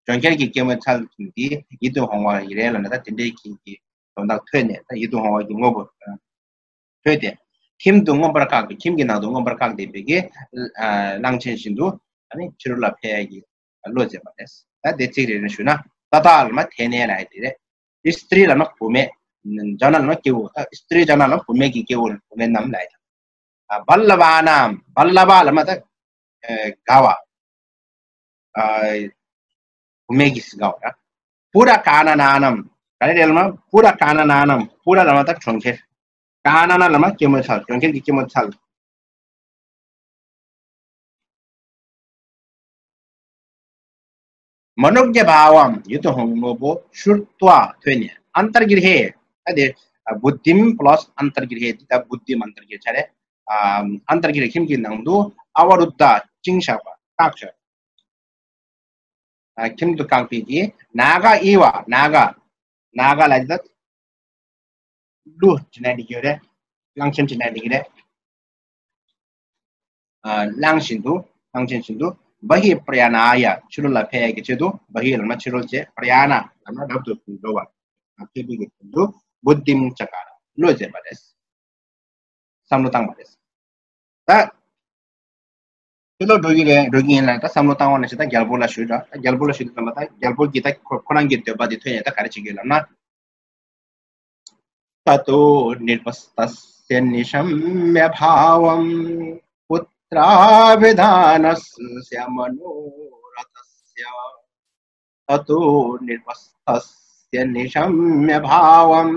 གྲོང་ཁྱེར་གྱི་སྐྱེད་མོས་ཚལ་འདི་ཡིད་དུ་འོང་བ་ཡི་རེད་ལབ་ན་ད་དེ་འདྲའི་གི་གི་དོན་དག་ཐོས་ནས་ད་ཡིད་དུ་འོང་བ་གི་དངོས་པོ་ཐོས་ཏེ། ཁྱིམ་དུ་མངོན་པར་བཀག་པའི། ཁྱིམ་གྱི་ནང་དུ་མངོན་པར་བཀག་སྟེ་བའི་གི་ཨ་གླང་ཆེན་བཞིན་དུ་ཨ་ནི་ཕྱི་རོལ་ལ་ཕེབས་ཡས་ཀྱི་བློ་མཛད་པ་རེད། ད་དེ་ཚིག་རེ་རེ་ཞུས་ན། ततः ལབ་ན་དེ་ནས་ལབ་ཡས་དེ་རེད། स्त्री ལབ་ན་བུད་མེད། जन ལབ་ན་སྐྱེ་བོ། ད་स्त्रीजन ལབ་ན་བུད་མེད་ཀྱི་སྐྱེ་བོ། བུད་མེད་རྣམས་ལབ་ཡས་དང་། ཨ་वल्लभानां། वल्लभा ལབ་ན་ད་ཨ་དགའ་བ། ཨ་བུད་མེད་ཀྱི་དགའ་བ་ར། पुरकाननानां། ག་རེ་རེད་ལབ་ན་पुरकाननानां། पुर ལབ་ན་ད་གྲོང་ཁྱེར། कानन ལབ་ན་སྐྱེད་མོས་ཚལ། གྲོང་ཁྱེར་གྱི་སྐྱེད་མོས་ཚལ། मनोज्ञभावं ཡིད་དུ་འོང་དངོས་པོ། श्रुत्वा ཐོས་ནས། अन्तर्गृहे ད་དེ་ཨ་बुद्धिं plus अन्तर्गृहे ད་बुद्धिमन्तर्गृहे ཆ་རེད། ཨ་अन्तर्गृहे ཁྱིམ་གྱི་ནང་དུ། अवरुद्धा བཅིངས་བཞག་པ། བཀག་བཞག་ཨ་ཁྱིམ་དུ་བཀག་པའི་གི་ནཱ་ག་ཨི་བ། ནཱ་ག་ནཱ་ག་ལ་ད་ཀླུ་བྲིས་ན་འགྲིག་གི་རེད། གླང་ཆེན་བྲིས་ན་འགྲིག་གི་རེད། ཨ་གླང་བཞིན་དུ། གླང་ཆེན་བཞིན་དུ། བ་ཧི་པྲ་ཡ་ཎ་ཡ། ཕྱི་རོལ་ལ་ཕེབས་ཡས་ཀྱི་ཆེད་དུ། བ་ཧི་ལབ་ན་ཕྱི་རོལ་བྱས། པྲ་ཡ་ཎ་ལབ་ན་རབ་ཏུ་འགྲོ་བ། ཕེབས་པའི་གི་དོན་དུ་བུདྡྷིམ་ཙཀ་ར། བློ་མཛད་པ་རེད། བསམ་བློ་བཏང་བ་རེད། ད་ཕྱི་ལོགས་འགྲོ་གི་རེད། འགྲོ་གི་ཡིན་ལ། ད་བསམ་བློ་བཏང་བ་ནང་བཞིན་ད་རྒྱལ་པོ་ལ་ཞུས་ར། ད་རྒྱལ་པོ་ལ་ཞུས་དུས་ཙམ་པ་ད་རྒྱལ་པོ་གིས་ད་ཁོ་ཁོ་རང་གི་འདོད་པ་དེ་ཐོན་ཡས་ད་ག་རེ་བྱེད་ཀྱི་ཡོད་ལབ་ན། ततो नृपस्तस्य निशम्य भावं पुत्राभिधानस्य मनोरथस्य। ततो नृपस्तस्य निशम्य भावं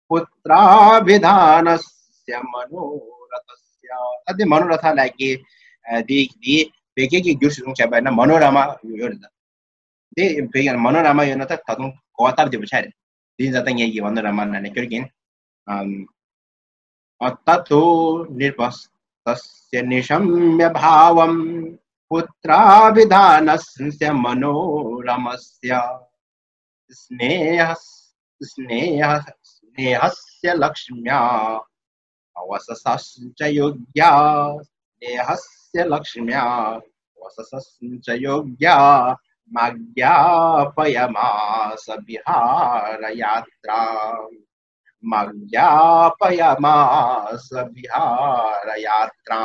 पुत्राभिधानस्य मनोरथस्य। ད་འདི་མ་ནོ་ར་ཐ་ལབ་ཀྱི་ཨ་འདི་འདི་བོད་སྐད་ཀྱི་བསྒྱུར་ཞིག་བྱུང་བྱས་པ་ཡིན་ན་མ་ནོ་ར་མ་ཡོད་རེད་ད། འདི་བོད་ཀྱི་མ་ནོ་ར་མ་ཡོད་ན་ད་ད་དུང་གོ་བ་སྟབས་བདེ་པོ་ཆགས་རེད། འདི་ཡིན་ཙང་ད་ངས་ཀྱི་མ་ནོ་ར་མ་ནང་ནས་སྐྱོར་གྱིན། ཨམ། ततो नृपस्तस्य निशम्य भावं पुत्राभिधानस्य मनोरमस्य। स्नेहस-, स्नेह-, स्नेहस्य लक्ष्म्या वचसश्च योग्या। स्नेहस्य लक्ष्म्या वचसश्च योग्या माज्ञापयमास विहारयात्रा। माज्ञापयमास विहारयात्रा।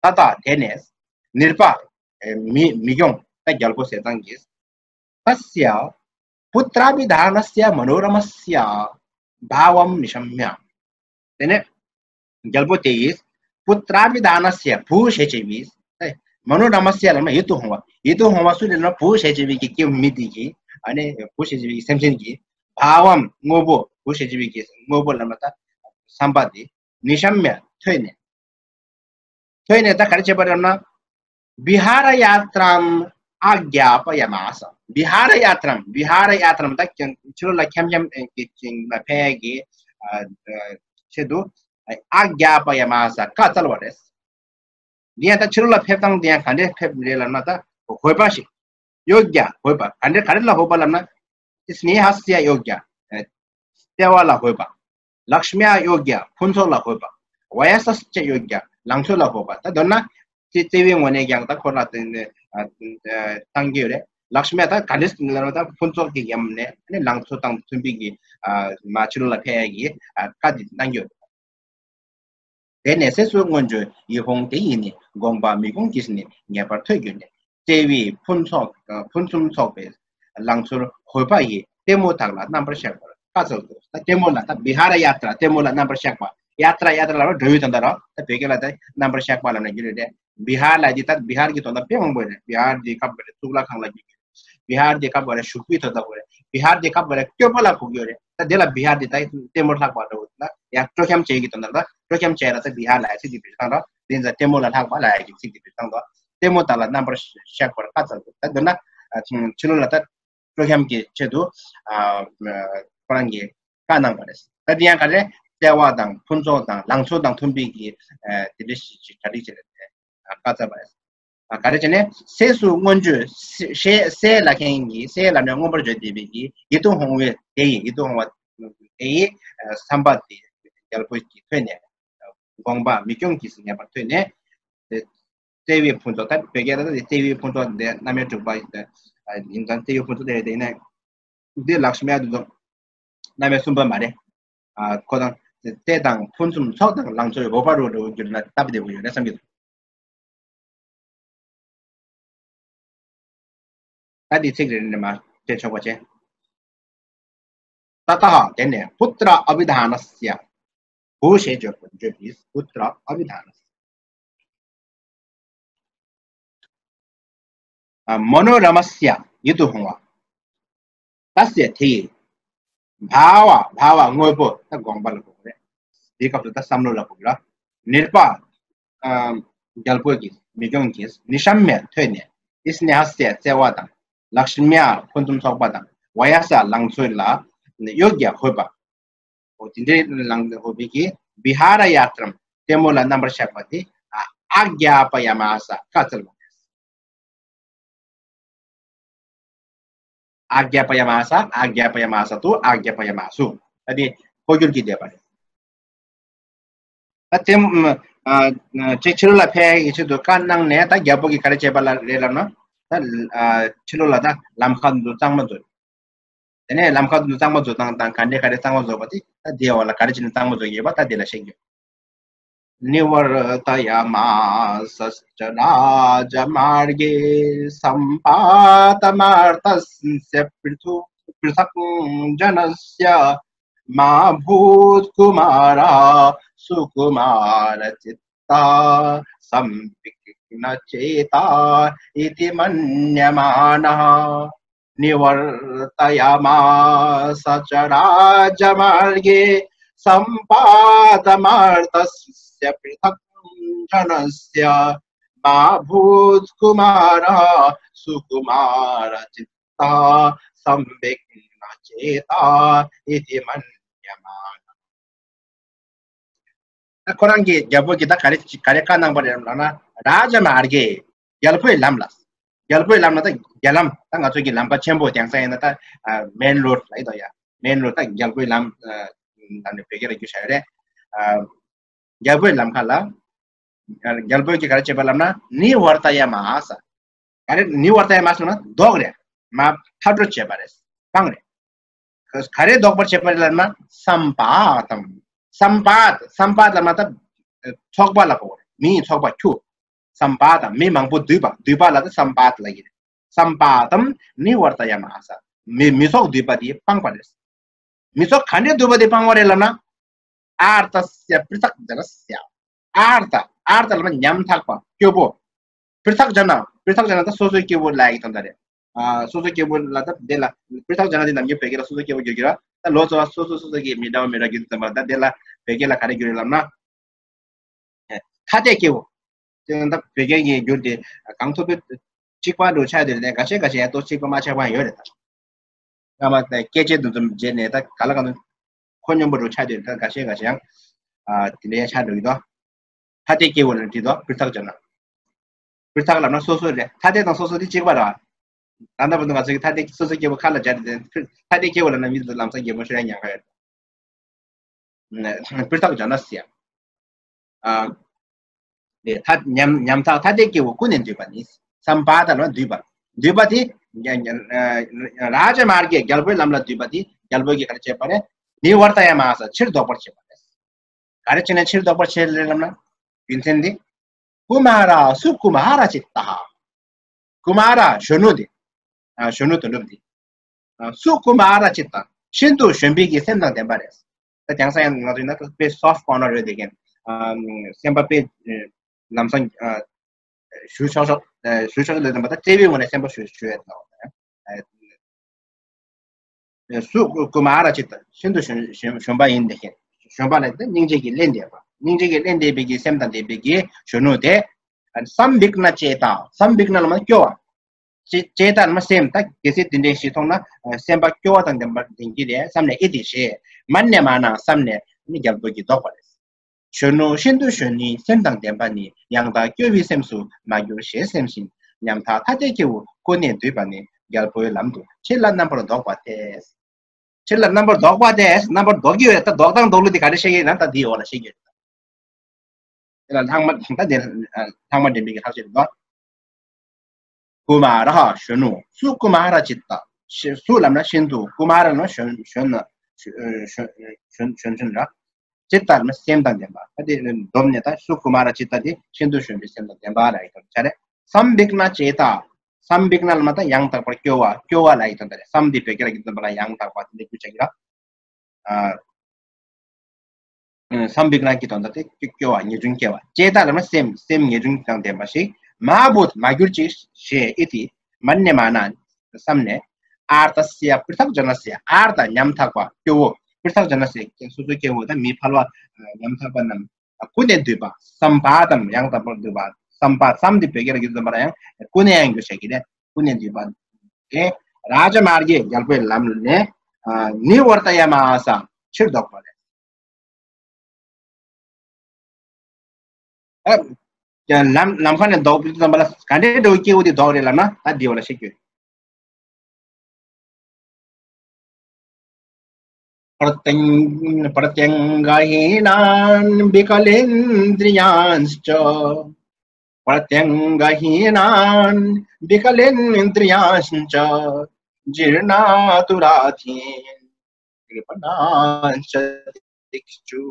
ततः དེ་ནས་ནྲྀ། ཨེ་མི་མི་སྐྱོང་ད་རྒྱལ་པོ་ཟས་གཙང་གིས། तस्य पुत्राभिधानस्य मनोरमस्य भावं निशम्य। དེ་ནས་རྒྱལ་པོ་དེ་ཡིས་पुत्राभिधानस्य བུ་ཞེས་བྱ་བའི། ཨེ་मनोरमस्य ལབ་ན་ཡིད་དུ་འོང་བ། ཡིད་དུ་འོང་བ་སུ་རེད་ལབ་ན་བུ་ཞེས་བྱ་བའི་གི་སྐྱེ་བོ་མི་དེ་གིས། ཨ་ནི་བུ་ཞེས་བྱ་བའི་སེམས་ཅན་གྱི། भावं དངོས་པོ། བུ་ཞེས་བྱ་བའི་གི་དངོས་པོ་ལབ་ན་ད་བསམ་པ་དེ། निशम्य ཐོས་ནས། ཐོས་ནས་ད་ག་རེ་བྱས་པ་རེད་ན། विहारयात्राम् आज्ञापयमास། विहारयात्राम्། विहारयात्राम् ད་ཕྱི་ལོགས་ལ་འཁྱམ་འཁྱམ་གྱི་ཅིང་ལ་ཕེབས་ཀྱི་ཆེད་དུ། आज्ञापयमास བཀའ་སྩལ་བ་རེད། འདི་ཡང་ད་ཕྱི་ལོགས་ལ་ཕེབས་སྟངས་འདི་ཡང་ག་འདྲས་ཕེབས་རེད་ལབ་ན། ད་འོས་པ་ཞིག योग्य འོས་པ། ག་འདྲས་ག་རེ་ལ་འོས་པ་ལབ་ན། स्नेहस्य योग्य བརྩེ་བ་ལ་འོས་པ། लक्ष्म्या योग्य ཕུན་ཚོགས་ལ་འོས་པ། वचसश्च योग्य ལང་ཚོ་ལ་འོས་པ། ད་མདོར་ན་བརྩེ་བའི་ངོས་ནས་ཀྱང་ད་ཁོ་ལ་བརྟེན་ནས་བཏང་གི་ཡོད་རེད། लक्ष्म्या ད་ག་འདྲས་ལབ་ན་ད་ཕུན་ཚོགས་ཀྱི་ཡམ་ནས་ནི་ལང་ཚོ་དང་མཐུན་པའི་གི་མ་ཕྱི་ལོགས་ལ་ཕེབས་ཡས་ཀྱི་བཀའ་དེ་བཏང་གི་ཡོད་རེད། དེ་ནས་སྲས་སུ་མངོན་བརྗོད་ཡིད་འོང་དེ་ཡིས་ནི། དགོངས་པ་མི་སྐྱོང་གིས་ནི་ངེས་པར་ཐོས་གྱུར་ནས། བརྩེ་བའི་ཕུན་ཚོགས་ཕུན་སུམ་ཚོགས་པའི་ལང་ཚོར་འོས་པ་ཡི་ལྟད་མོ་དག་ལ་རྣམ་པར་གཤེགས་པར་བཀའ་སྩལ་ཏོ། ད་ལྟད་མོ་ལ་ད་विहारयात्रा ལྟད་མོ་ལ་རྣམ་པར་གཤེགས་པ། यात्रा यात्रा ལ་འགྲོ་བའི་དོན་དག་རོ། ད་བོད་སྐད་ལ་ད་རྣམ་པར་གཤེགས་པ་ལབ་ན་འགྱུར་རེད། विहार ལ་འདི་ད་विहार གི་དོན་དག་དཔེ་མང་པོ་རེད། विहार འདི་སྐབས་རེ་གཙུག་ལག་ཁང་ལ་འགྱུར། विहार འདི་སྐབས་རེ་བཞུགས་པའི་དོན་དག་རེད། विहार འདི་སྐབས་རེ་སྐྱོབ་པ་ལ་གོ་གི་རེད། ད་འདི་ལ་विहार འདི་ད་ལྟད་མོ་ལྷག་པ་འགྲོ་ན་ཡང་སྤྲོ་འཁྱམ་བྱེད་ཀྱི་དོན་དག་ལ་སྤྲོ་འཁྱམ་བྱེད་ལ་ད་विहार ལ་ཡ་ཚིག་འདི་བེད་སྤྱོད་བཏང་རོགས། འདི་ཚ་ལྟད་མོ་ལ་ལྷག་པ་ལ་ཡ་གི་ཚིག་འདི་བེད་སྤྱོད་བཏང་རོགས། ལྟད་མོ་དག་ལ་རྣམ་པར་གཤེགས་པར་བཀའ་སྩལ་ཏོ། ད་མདོར་ན་ཕྱི་ལོགས་ལ་ད་སྤྲོ་འཁྱམ་གྱི་ཆེད་དུ་ཨ་ཁོ་རང་གིས་བཀའ་གནང་བ་རེད། ད་འདི་ཡང་ག་རེ་བརྩེ་བ་དང་ཕུན་ཚོགས་དང་ལང་ཚོ་དང་མཐུན་པའི་གི་ཨ་དེ་འདྲ་ཞིག་ཅིག་གྲ་སྒྲིག་བྱས་ནས་བཀའ་སྩལ་བ་རེད། ཨ་ག་རེ་བྱས་ནས་སྲས་སུ་མངོན་བརྗོད། སྲས་སྲས་ལབ་མཁན་གྱི་སྲས་ལབ་ནས་མངོན་པར་བརྗོད་བསྡད་པའི་གི་ཡིད་དུ་འོང་བའི་དེ་ཡི་ཡིད་དུ་འོང་བ་དེ་ཡི་བསམ་པ་དེ་རྒྱལ་པོ་གིས་ཐོས་ནས། དགོངས་པ་མི་སྐྱོང་གིས་ངེས་པར་ཐོས་ནས། བརྩེ་བའི་ཕུན་ཚོགས། ད་བོད་སྐད་ལ་ད་བརྩེ་བའི་ཕུན་ཚོགས་འདི་རྣམ་དབྱེ་དྲུག་པ་ཡིན་ཙང་བརྩེ་བའི་ཕུན་ཚོགས་དེ་རེད། དེ་ཡིན་ན་འདི་ལག་ཤི་མ་དུ་དང་རྣམ་དབྱེ་གསུམ་པ་མ་རེད། ཨ་ཁོ་དང་བརྩེ་དང་ཕུན་སུམ་ཚོགས་དང་ལང་ཚོའི་འོད་འབར་རོ་འགྲོ་གྱུར་ན་སྟབས་བདེ་པོ་ཡོད་རེད་བསམ་གྱི་འདུག་ད་འདི་ཚིག་རེ་རེ་ནས་མར་བལྟས་ཆོག་པ་བྱས། ततः དེ་ནས་पुत्र अभिधानस्य བུ་ཞེས་བརྗོད་པ་བརྗོད་པའི་पुत्र अभिधानस्य मनोरमस्य ཡིད་དུ་འོང་བ། तस्य དེ་ཡི་भाव། भाव དངོས་པོ་ད་དགོངས་པ་ལ་གོ་དགོས་རེད། དེའི་སྐབས་སུ་ད་བསམ་བློ་ལ་གོ་དགོས་རེད། नृप རྒྱལ་པོ་གིས་མི་སྐྱོང་གིས་निशम्य ཐོས་ནས། स्नेहस्य བརྩེ་བ་དང་། लक्ष्म्या ཕུན་སུམ་ཚོགས་པ་དང་། वचस ལང་ཚོ་ལ། योग्य འོས་པ། འོ་དེ་འདྲའི་ལང་འོས་པའི་གི་विहारयात्राम् ལྟད་མོ་ལ་རྣམ་པར་གཤེགས་པ་དེ། आज्ञापयमास བཀའ་སྩལ་བ་རེད། ཨཱརྱ་པ་ཡ་མ་ས། ཨཱརྱ་པ་ཡ་མ་ས་ཏུ། ཨཱརྱ་པ་ཡ་མ་སུ། ད་དེ་འཕོ་འགྱུར་གྱི་བསྡེབས་པ་རེད། ད་དེ་ཨ་ཅིག་ཕྱི་ལོགས་ལ་ཕེབས་ཡག་གི་ཆེད་དུ་བཀའ་གནང་ནས། ད་རྒྱལ་པོ་གིས་ག་རེ་བྱས་པ་ལ་རེད་ལབ་ན། ད་ཨ་ཕྱི་ལོགས་ལ་ད་ལམ་ཁ་འདི་གཙང་མ་བཟོ། དེ་ནས་ལམ་ཁ་འདི་གཙང་མ་བཟོ་སྟངས་དང་། ག་འདྲས་ག་རེ་གཙང་མ་བཟོ་བ་དེ། ད་དེའི་འོག་ལ་ག་རེ་བྱས་ནས་གཙང་མ་བཟོ་གི་ཡོད་པ་ད་དེ་ལ་བཤད་རྒྱུ། निवर्तयामास च राजमार्गे सम्पातमार्तस्य पृथु पृथग्जनस्य। मा भूत्कुमारा सुकुमारचित्ता संविघ्नचेता इति मन्यमानः। निवर्तयामास च राजमार्गे सम्पातमार्तस्य पृथग्जनस्य। मा भूत्कुमारः सुकुमारचित्तः संविघ्नचेता इति मन्यमानः। ད་ཁོ་རང་གི་རྒྱལ་པོ་གིས་ད་ག་རེ་ག་རེ་བཀའ་གནང་པ་རེད་ལབ་ན། རཱ་ཇ་མཱར་གེ། རྒྱལ་པོའི་ལམ་ལ། རྒྱལ་པོའི་ལམ་ལ་ད་རྒྱ་ལམ། ད་ང་ཚོ་གི་ལམ་ཁ་ཆེན་པོ། དེང་སང་ཡིན་ན་ད་མེན་རོཌ་ལབ་ཀྱི་འདུག་ཡ། མེན་རོཌ། ད་རྒྱལ་པོའི་ལམ། ཨ་ལབ་ནས་བོད་སྐད་ལ་བསྒྱུར་བཞག་ཡོད་རེད། ཨ་རྒྱལ་པོའི་ལམ་ཁ་ལ། རྒྱལ་པོས་ཀྱིས་ག་རེ་བྱས་པ་ལབ་ན། ནི་ཝར་ཏ་ཡ་མ་ས། ག་རེ་ནི་ཝར་ཏ་ཡ་མ་ས་ལབ་ན་ལྡོག་རེད། མར་ཕར་འགྲོ་བྱས་པ་རེད། སྤངས་རེད། ག་རེ་ལྡོག་པར་བྱས་པ་རེད་ལབ་ན། སམ་པཱ་ཏམ། སམ་པཱ་ཏ། སམ་པཱ་ཏ་ལབ་ན་ད་ཚོགས་པ་ལ་གོ་རེད། མིའི་ཚོགས་པ་ཁྱུ། སམ་པཱ་ཏམ། མི་མང་པོ་འདུས་པ། འདུས་པ་ལ་ད་སམ་པཱ་ཏ་ལབ་ཀྱི་རེད། སམ་པཱ་ཏམ་ནི་ཝར་ཏ་ཡ་མ་ས། མི་མི་ཚོགས་འདུས་པ་དེ་སྤངས་པ་རེད། མི་ཚོགས་ག་འདྲས་འདུས་པ་དེ་སྤངས་པ་རེད་ལབ་ན། ཨཱརྟ་སྱ་པྲྀཏག་ཛ་ན་སྱ། ཨཱརྟ། ཨཱརྟ་ལབ་ན་ཉམ་ཐག་པ། སྐྱོ་པོ། པྲྀཏག་ཛ་ན། པྲྀཏག་ཛ་ན་ད་སོ་སོའི་སྐྱེ་བོ་ལབ་ཡག་གི་དོན་དག་རེད། ཨ་སོ་སོའི་སྐྱེ་བོ་ལ་ད་དེ་ལ་པྲྀཏག་ཛ་ན་དེ་ནམ་རྒྱུན་བོད་སྐད་ལ་སོ་སོའི་སྐྱེ་བོ་བསྒྱུར་གྱི་རེད། ད་ལོ་ཙཱ་བ་སོ་སོ་སོ་སོ་གི་མི་འདྲ་བ་མི་འདྲ་བ་བསྒྱུར་དུས་ཙམ་པ། ད་དེ་ལ་བོད་སྐད་ལ་ག་རེ་བསྒྱུར་ཡོད་ལབ་ན། ཐ་དད་སྐྱེ་བོ། དེ་ནི་ད་བོད་སྐད་ཀྱི་འགྱུར་དེ་གང་ཐུབ་ཐུབ་གཅིག་པ་འདྲ་ཆགས་དེ་རེད། འགའ་ཤས་འགའ་ཤས་ཡང་ཏོག་གཅིག་པ་མ་ཆགས་པ་ཡང་ཡོད་རེད་ད། སྔ་མ་ད་སྐད་ཆའི་འདུ་འཛོམས་བྱས་ནས་ད་ག་ལ་གང་འདུག་ཁོ་སྙོམས་པོ་འདྲ་ཆགས་དེ་རེད། ད་འགའ་ཤས་འགའ་ཤས་ཡང་ཨ་དེ་འདྲ་ཡང་ཆགས་འགྲོ་གི་འདུག་ཐ་དད་སྐྱེ་བོ་ལ་བྲིས་འདུག་པྲྀཏག་ཛ་ན། པྲྀཏག་ལབ་ན་སོ་སོ་རེད། ཐ་དད་དང་སོ་སོ་དེ་གཅིག་པ་རེད། ད་ལྟ་བར་དུ་ང་ཚོ་གི་ཐ་དད་སོ་སོ་སྐྱེ་བོ་ཁ་ལ་སྦྱར་ཏེ། ཐ་དད་སྐྱེ་བོ་ལབ་ན་མི་ཚོ་ལམ་སང་རྒྱལ་པོ་ཤོར་ཡ་ཉེན་ཁ་ཡོད། པྲྀཏག་ཛ་ན་སྱ། ཨ་དེ་ཐ་ཉམ་ཉམ་ཐག་ཐ་དད་སྐྱེ་བོ་ཀུན་ནས་འདུས་པ་ནི། སམ་པཱ་ཏ་ལབ་ན་འདུས་པ། འདུས་པ་དེ་རཱ་ཇ་མཱར་གེ། རྒྱལ་པོའི་ལམ་ལ་འདུས་པ་དེ་རྒྱལ་པོས་ཀྱིས་ག་རེ་བྱས་པ་རེད། ནི་ཝར་ཏ་ཡ་མ་ས། ཕྱིར་ལྡོག་པར་བྱས་པ་རེད། ག་རེ་བྱས་ནས་ཕྱིར་ལྡོག་པར་བྱས་རེད་ལབ་ན། རྒྱུ་མཚན་དེ། ཀུ་མཱ་ར་སུ་ཀུ་མཱ་ར་ཅིཏྟ། ཀུ་མཱ་ར་གཞོན་ནུ་དེ། ཨ་གཞོན་ནུ་དོན་གྲུབ་དེ། ཨ་སུ་ཀུ་མཱ་ར་ཅིཏྟ། ཤིན་ཏུ་གཞོན་པའི་གི་སེམས་དང་ལྡན་པ་རེད། ད་དེང་སང་ཡང་ང་ཚོ་ཡིན་ན་དཔེ་སོཕ་ཊི་ཀོར་ནར་ཡོད་དེ་གན། ཨ་སེམས་པ་དཔེ་ལམ་སང་ཨ་ཞུ་ཆོག་ཆོག་ཨ་ཞུ་ཆོག་ལས་དང་པ། ད་བརྩེ་བའི་ངོས་ནས་སེམས་པ་ཞུ་ཞུ་ཡ་དང་། སུ་ཀུ་མཱ་ར་ཅིཏྟ། ཤིན་ཏུ་གཞོན་གཞོན་གཞོན་པ་ཡིན་དེ་གན། གཞོན་པ་ལ་ད་སྙིང་རྗེ་གིས་བརླན་བསྡད་པ། སྙིང་རྗེ་གིས་བརླན་བསྡད་པའི་གི་སེམས་དང་ལྡན་པའི་གི་གཞོན་ནུ་དེ། སམ་བིག་ན་ཅེ་ཏ། སམ་བིག་ན་ལབ་ན་སྐྱོ་བ། ཅེ་ཅེ་ཏ་ལབ་ན་སེམས། ད་གལ་སྲིད་དེ་འདྲའི་ཞིག་མཐོང་ན་སེམས་པ་སྐྱོ་བ་དང་ལྡན་པ་ལྡན་གྱི་རེད་བསམ་ནས། ཨེ་དེ་ཞེས་མན་ནེ་མ་ན་བསམ་ནས་ནི་རྒྱལ་པོ་གིས་བཟློག་པ་རེད། གཞོན་ནུ་ཤིན་ཏུ་གཞོན་ནུའི་སེམས་དང་ལྡན་པ་ནི། ཡང་དག་སྐྱོ་བའི་སེམས་སུ་མ་གྱུར་ཞེས་སེམས་ཤིང་། ཉམ་ཐག་ཐ་དད་སྐྱེ་བོ་ཀུན་ནས་འདུས་པ་ནི། རྒྱལ་པོའི་ལམ་དུ་ཕྱིར་ལ་རྣམ་པར་ལྡོག་པ་སྟེ། ཕྱིར་ལ་རྣམ་པར་ལྡོག་པ་སྟེ། རྣམ་པར་ལྡོག་གི་ཡོད། ད་ལྡོག་དང་ལྡོག་ལུགས་དེ་ག་རེ་བཤད་ཀྱི་ཡོད་ན་ད་འདིའི་འོག་ལ་བཤད་ཀྱི་ཡོད། དེ་ལ་ལྷག་མ་ད་དེ་ལྷག་མ་འདྲེན་པའི་གི་ལྷག་བཤད་འདུག་ཀུ་མཱ་ར་གཞོན་ནུ། སུ་ཀུ་མཱ་ར་ཅིཏྟ། སུ་ལབ་ན་ཤིན་ཏུ། ཀུ་མཱ་ར་ལབ་ན་གཞོན་གཞོན་ན་གཞོན་གཞོན་གཞོན་གཞོན་ར། ཅིཏྟ་ལབ་ན་སེམས་དང་ལྡན་པ། ད་དེ་སྡོམ་ནས་ད་སུ་ཀུ་མཱ་ར་ཅིཏྟ་དེ་ཤིན་ཏུ་གཞོན་པའི་སེམས་དང་ལྡན་པ་ལ་ཡི་དམ་བཅའ་རེད། སམ་བིག་ན་ཅེ་ཏ། སམ་བིག་ན་ལབ་ན་ད་ཡང་དག་པར་སྐྱོ་བ། སྐྱོ་བ་ལ་ཡི་དམ་བཅའ་རེད། སམ་དེ་བོད་སྐད་ལ་གི་དམ་པ་ལ་ཡང་དག་པ་དེ་འདྲ་བསྒྱུར་བྱ་གི་ར། ཨ། སམ་བིག་ན་གི་དོན་དག་དེ་སྐྱོ་བ། ངེས་འབྱུང་སྐྱེ་བ། ཅེ་ཏ་ལབ་ན་སེམས། སེམས་ངེས་འབྱུང་དང་ལྡན་པ་ཞིག་མ་བུད་མ་གྱུར་ཅིག་ཞེས་ཨེ་དེ་མན་ནེ་མ་ན་བསམ་ནས། ཨཱརྟ་སྱ་པྲྀཏག་ཛ་ན་སྱ། ཨཱརྟ་ཉམ་ཐག་པ། སྐྱོ་བོ། པྲྀཏག་ཛ་ན་སྱ། སོ་སོའི་སྐྱེ་བོ་དང་མི་ཕལ་པ་ཉམ་ཐག་པ་རྣམས་ཀུན་ནས་འདུས་པ། སམ་པཱ་ཏམ། ཡང་དག་པར་འདུས་པ། སམ་པཱ། སམ་དེ་བོད་སྐད་ལ་གི་དམ་པ་ལ་ཡང་ཀུན་ནས་ཡང་བསྒྱུར་བྱ་གི་རེད། ཀུན་ནས་འདུས་པ། དེ་རཱ་ཛ་མཱར་གེ། རྒྱལ་པོའི་ལམ་ནས། ཨ་ནི་ཝརྟ་ཡ་མ་ས། ཕྱིར་ལྡོག་པ་རེད། ཨ་ལམ་ལམ་ཁ་ནས་ལྡོག་པའི་དམ་པ་ལ་ག་འདྲའི་འདྲ་བོ་སྐྱེ་བོ་དེ་ལྡོག་རེད་ལབ་ན། ད་འདི་བ་ལ་བཤད་རྒྱུ། प्रत्यङ्ग प्रत्यङ्गहीनान् विकलेन्द्रियांश्च प्रत्यङ्गहीनान् विकलेन्द्रियांश्च जीर्णातुराधीन् कृपणाश्च दिक्षु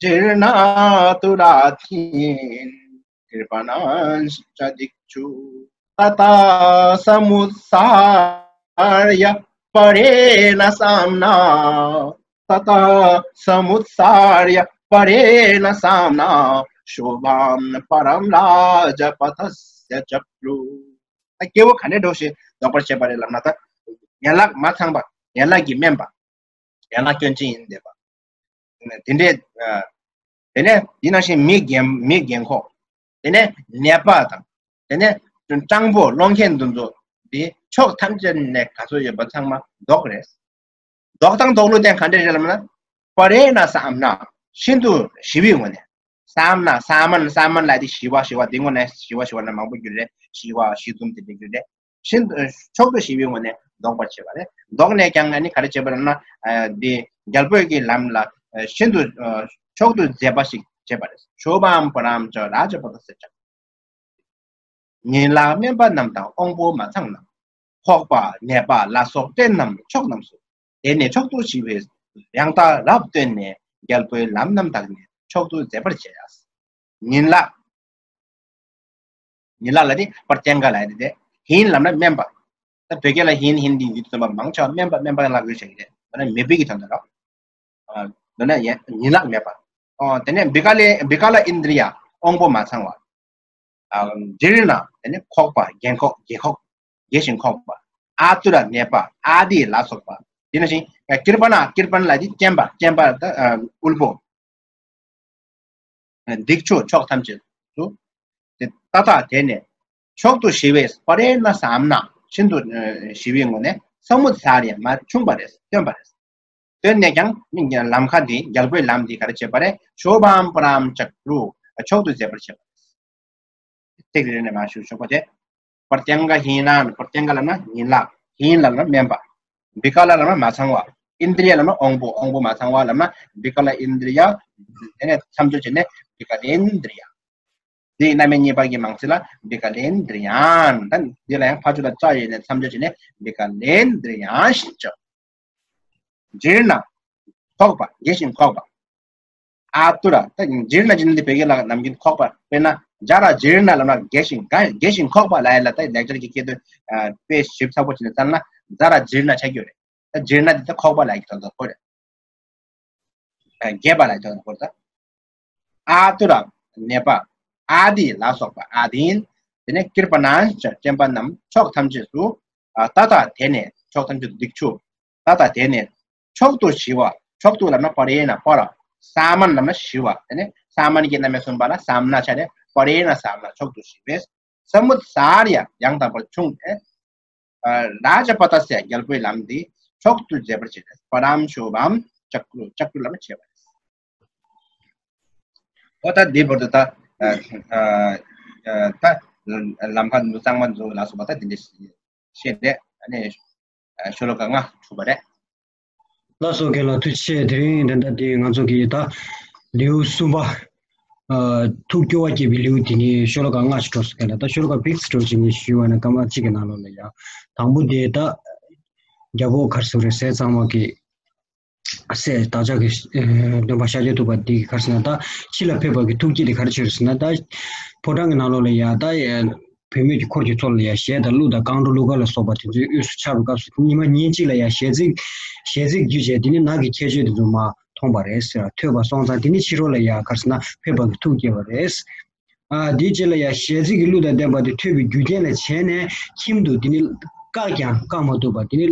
जीर्णातुराधीन् कृपणाश्च दिक्षु ततः समुत्सार्य परेण साम्ना ततः समुत्सार्य परेण साम्ना शोभां परां राजपथस्य चक्रुः। ད་སྐྱེ་བོ་ག་ནས་འགྲོ་ཞེས་ལྡོག་པར་བྱེད་པ་རེད་ལབ་ན། ད་ཡན་ལག་མ་ཚང་པ། ཡན་ལག་གིས་དམན་པ། ཡན་ལག་སྐྱོན་ཅན་ཡིན་བསྡད་པ། དེ་འདྲའི་ཨ། དེ་ནས་འདི་ནང་བཞིན་མི་རྒན་མི་རྒན་འཁོགས། དེ་ནས་ནད་པ་དང་། དེ་ནས་སྤྲང་པོ་སློང་མཁན་འདི་ཚོ་འདི་ཕྱོགས་ཐམས་ཅད་ནས་ག་ཚོད་ཡོད་པ་ཚང་མ་བཟློག་རེད། བཟློག་སྟངས་བཟློག་ལུགས་དེ་ག་འདྲ་རེད་ལབ་ན། པ་རེ་ན་སམ་ན། ཤིན་ཏུ་ཞི་བའི་ངོ་ནས། སམ་ན་སམ་ན་སམ་ན་ལབ་དེ་ཞི་བ་ཞི་བ་འདི་ངོ་ནས་ཞི་བ་ཞི་བ་ན་མང་པོ་གྱུར་རེད། ཞི་བ་ཞི་འཛུམ་དེ་འདྲ་གྱུར་རེད། ཤིན་ཏུ་མཆོག་ཏུ་ཞི་བའི་ངོ་ནས་བཟློག་པར་བྱེད་པ་རེད། བཟློག་ནས་ཀྱང་ཨ་ནི་ག་རེ་བྱེད་པ་རེད་ན། ཨ། འདི་རྒྱལ་པོའི་གི་ལམ་ལ་ཤིན་ཏུ་མཆོག་ཏུ་མཛེས་པ་ཞིག་བྱེད་པ་རེད། ཤོ་བྷམ་པ་རམ་ཅ་རཱ་ཇ་པ་ཏ་སེ་ཅ། ཡན་ལག་དམན་པ་རྣམས་དང་དབང་པོ་མ་ཚང་རྣམས། ཁོག་པ་ནད་པ་ལ་སོགས་སྐྲན་རྣམས་ཕྱོགས་རྣམས་སུ། དེ་ནས་མཆོག་ཏུ་ཞི་བའི་ཡང་དག་རབ་བཏོན་ནས། རྒྱལ་པོའི་ལམ་རྣམས་དག་ནས་མཆོག་ཏུ་མཛེས་པར་བྱས། ཡན་ལག་ཡན་ལག་ལ་དེ་པར་ཏན་ག་ལ་དེ་དེ། ཧིན་ལབ་ན་དམན་པ། ད་བོད་སྐད་ལ་ཧིན་ཧིན་དེ་ཡུལ་དུ་སོང་བ་མང་ཆེ་བ་དམན་པ་དམན་པ་ལ་གོ་བྱེད་ཀྱི་རེད། ད་ནི་མེད་པའི་གི་དོན་དུ་རོ། ཨ། ད་ནི་ཡན་ཡན་ལག་མེད་པ། ཨོ། དེ་ནས་བི་ཀ་ལེ་བི་ཀ་ལ་ཨིནྡྲི་ཡ། དབང་པོ་མ་ཚང་བ། ཨ། ཇི་རི་ན། དེ་ནས་འཁོགས་པ། རྒས་འཁོགས། རྒས་འཁོགས། རྒས་ཤིང་འཁོགས་པ། ཨ་ཏུ་ར། ནད་པ། ཨ་དི་ལ་སོགས་པ། དེ་ནང་བཞིན་ཀིར་པ་ན། ཀིར་པ་ན་ལ་དེ་སྐྱེན་པ། སྐྱེན་པ་ད་དབུལ་པོ། སྡིག་ཆོས་ཕྱོགས་ཐམས་ཅད་སུ། དེ་ཏ་ཏ་དེ་ནས་མཆོག་ཏུ་ཞི་བའི་པ་རེ་ན་སམ་ན། ཤིན་ཏུ་ཞི་བའི་ངོ་ནས་ས་མུ་ཙཱ་ར་མ་ཕྱུང་པ་རེད། བཏོན་པ་རེད། བཏོན་ནས་ཀྱང་ལམ་ཁ་འདི་རྒྱལ་པོའི་ལམ་འདི་ག་རེ་བྱེད་པ་རེད། ཤོ་བྷམ་པ་རམ་ཅཀ་རུ། མཆོག་ཏུ་མཛེས་པར་བྱེད་པ་རེད། ཏིག་རེ་ནས་མ་ཞུ་ཆོག་པ་དེ། པྲ་ཏྱང་ག་ཧི་ནཱན། པྲ་ཏྱང་ག་ལབ་ན་ཡན་ལག་ཧིན་ལབ་ན་དམན་པ། བི་ཀ་ལ་ལབ་ན་མ་ཚང་བ། ཨིནྡྲི་ཡ་ལབ་ན་དབང་པོ། དབང་པོ་མ་ཚང་བ་ལབ་ན་བི་ཀ་ལ་ཨིནྡྲི་ཡ། དེ་ནས་མཚམས་སྦྱོར་བྱས་ནས་བི་ཀ་ལེནྡྲི་ཡ། འདི་རྣམ་དབྱེ་གཉིས་པ་གི་མང་ཚིག་ལ་བི་ཀ་ལེནྡྲི་ཡན། ད་འདི་ལ་ཡང་ཕ་ཆུ་ལ་ཙ་ཡོད་ནས་མཚམས་སྦྱོར་བྱས་ནས་བི་ཀ་ལེནྡྲི་ཡན་ཞེས་བྱ། ཇིར་ན། འཁོགས་པ། རྒས་ཤིང་འཁོགས་པ། ཨ་ཏུ་ར། ད་ཇིར་ན་ཇི་ན་འདི་བོད་སྐད་ལ་ནམ་རྒྱུན་འཁོགས་པ། དཔེར་ན་ཇ་ར་ཇིར་ན་ལབ་ན་རྒས་ཤིང་། རྒས་ཤིང་འཁོགས་པ་ལབ་ཡ་ལ་ད་ལེགས་སྦྱར་གྱི་སྐད་དུ་དཔེ་ཞིབ་ཚགས་པོ་བྱས་ནས་བཙལ་ན་ཛ་ར་ཇིར་ན་ཆགས་ཀྱི་ཡོད་རེད། ད་ཇིར་ན་འདི་ད་འཁོགས་པ་ལབ་ཀྱི་དོན་དག་ཁོ་རེད། རྒས་པ་ལ་ཡང་དགོས་ད། ཨ་ཏུ་ར། ནད་པ། ཨ་དི་ལ་སོགས་པ། ཨ་དིན། དེ་ནས་ཀིར་པ་ནཱན་ཅ། སྐྱེན་པ་རྣམས་ཕྱོགས་ཐམས་ཅད་སུ། ཏ་ཏ་དེ་ནས་ཕྱོགས་ཐམས་ཅད་སྡིག་ཆུ། ཏ་ཏ་དེ་ནས་མཆོག་ཏུ་ཞི་བ། མཆོག་ཏུ་ལབ་ན་པ་རེ་ན་པ་ར། ས་མན་ལབ་ན་ཞི་བ། དེ་ནས་ས་མན་གྱི་རྣམ་དབྱེ་གསུམ་པ་ལ་སམ་ན་ཆ་ནས་པ་རེ་ན་སམ་ན། མཆོག་ཏུ་ཞི་བས། ས་མུ་ཙཱ་ར་ཡང་དག་པར་ཕྱུང་སྟེ། རཱ་ཇ་པ་ཏ་སི་རྒྱལ་པོའི་ལམ་འདི་མཆོག་ཏུ་མཛེས་པར་བྱེད། པ་རམ་ཤོ་བྷམ་ཅཀ་རུ། ཅཀ་རུ་ལ་མ་བྱེད་པ་རེད། ཨོ་ད་འདི་བར་དུ་ད་ད་ལམ་ཁ་འདི་གཙང་མ་འཛུགས་ལ་སོགས་པ་ད་འདི་འདྲ་བཤད་རེད། ཨ་ནི་ཤོ་ལོ་ཀ་ལྔ་གྲུབ་པ་རེད། ལགས་སོ། རྒན་ལགས་ཐུགས་རྗེ་ཆེ། དེ་རིང་དེ་འདྲ་དེ་ང་ཚོ་གི་ད་ལེའུ་གསུམ་པ། ཨ། ཐུགས་སྐྱོ་བ་སྐྱེད་པའི་ལེའུ་དེ་ནི་ཤོ་ལོ་ཀ་ལྔ་ཞིག་འགྲོ་སོང་། རྒན་ལགས་ད་ཤོ་ལོ་ཀ་བིག་སི་འགྲོ་ཅིག་ངས་ཞུས་པ་ན་སྐར་མ་གཅིག་གི་ནང་ལོགས་ལ་ཡ། དང་པོ་དེ་ད་རྒྱལ་པོ་ག་རེ་ཟེར་རེད། ཟས་གཙང་མ་གི་སྲས་བདག་ཅག་གི་ཨ་སྟོན་པ་ཤཱཀྱ་ཐུབ་པ་འདི་གི་ག་རེ་ཟེར་ན་ད་ཕྱི་ལ་ཕེབས་པ་གི་ཐུགས་བསྐྱེད་དེ་ག་རེ་བྱས་རེད་ཟེར་ན། ད་ཕོ་བྲང་གི་ནང་ལོགས་ལ་ཡ་ད། བུད་མེད་ཀྱི་འཁོར་གྱི་ཚོགས་ལ་ཡ་ཞལ་དང་གླུ་དང་རྐང་བྲོ་གླུ་གར་ལ་སོགས་པ་དེ་ཚོའི་དབུས་སུ་འཆར་བའི་སྐབས་སུ་ཉི་མ་ཉིན་གཅིག་ལ་ཡ་ཞལ་གཟིགས། ཞལ་གཟིགས་རྒྱུ་བྱས། དེ་ནི་ནགས་ཀྱི་ཁྱད་ཆོས་དེ་ཚོ་མར་མཐོང་བ་རེད་ཟེར། ཐོས་པ་སོང་ཙང་དེ་ནི་ཕྱི་རོལ་ལ་ཡ་ག་རེ་ཟེར་ན་ཕེབས་པ་གི་ཐུགས་བསྐྱེད་པ་རེད། ཨ། དེའི་རྗེས་ལ་ཡ་ཞལ་གཟིགས་ཀྱི་གླུ་དང་ལྡན་པ་དེ་ཐོས་པའི་རྒྱུ་རྐྱེན་ལ་བྱས་ནས་ཁྱིམ་དུ་དེ་ནི་བཀག་ཀྱང་བཀག་མ་ཐུབ་པ། དེ་ནི་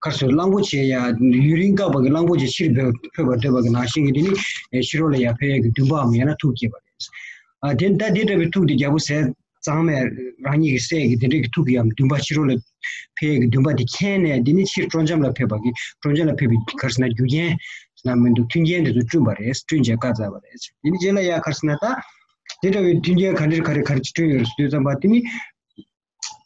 ག་རེ་ཟེར། གླང་པོ་ཆེ་ཡ་ཡུན་རིང་བཀག་པ་གི་གླང་པོ་ཆེ་ཕྱིར་འཕོས་པར་འདོད་པ་གི་ནང་བཞིན་གྱི་དེ་ནི་ཕྱི་རོལ་ལ་ཡ་ཕེབས་ཡས་ཀྱི་འདུན་པའམ་ཡང་ན་ཐུགས་བསྐྱེད་པ་རེད། ཨ། དེ་ད་དེ་འདྲ་བའི་ཐུགས་དེ་རྒྱལ་པོ་ཟས་གཙང་མས་རང་ཉིད་ཀྱི་སྲས་ཀྱི་དེ་འདྲ་གི་ཐུགས་ཀྱི་ཡང་འདུན་པ་ཕྱི་རོལ་ལ་ཕེབས་ཀྱི་འདུན་པ་དེ་མཁྱེན་ནས། དེ་ནི་ཕྱིར་སྤྲོ་འཆམ་ལ་ཕེབས་པ་གི་སྤྲོ་འཆམ་ལ་ཕེབས་པའི་ག་རེ་ཟེར་ན་རྒྱུ་རྐྱེན་ཟེར་ན་མི་འདུག་མཐུན་རྐྱེན་དེ་ཚོ་བསྐྲུན་པ་རེད། བསྐྲུན་བྱས་བཀའ་སྩལ་བ་རེད། དེ་ནི་རྗེས་ལ་ཡ་ག་རེ་ཟེར་ན་ད་དེ་འདྲ་བའི་མཐུན་རྐྱེན་ག་འདྲ་ག་རེ་ག་རེ་བསྐྲུན་ཡོད་རེད་ཟེར་དུས་ཙམ་པ་དེ་ནི།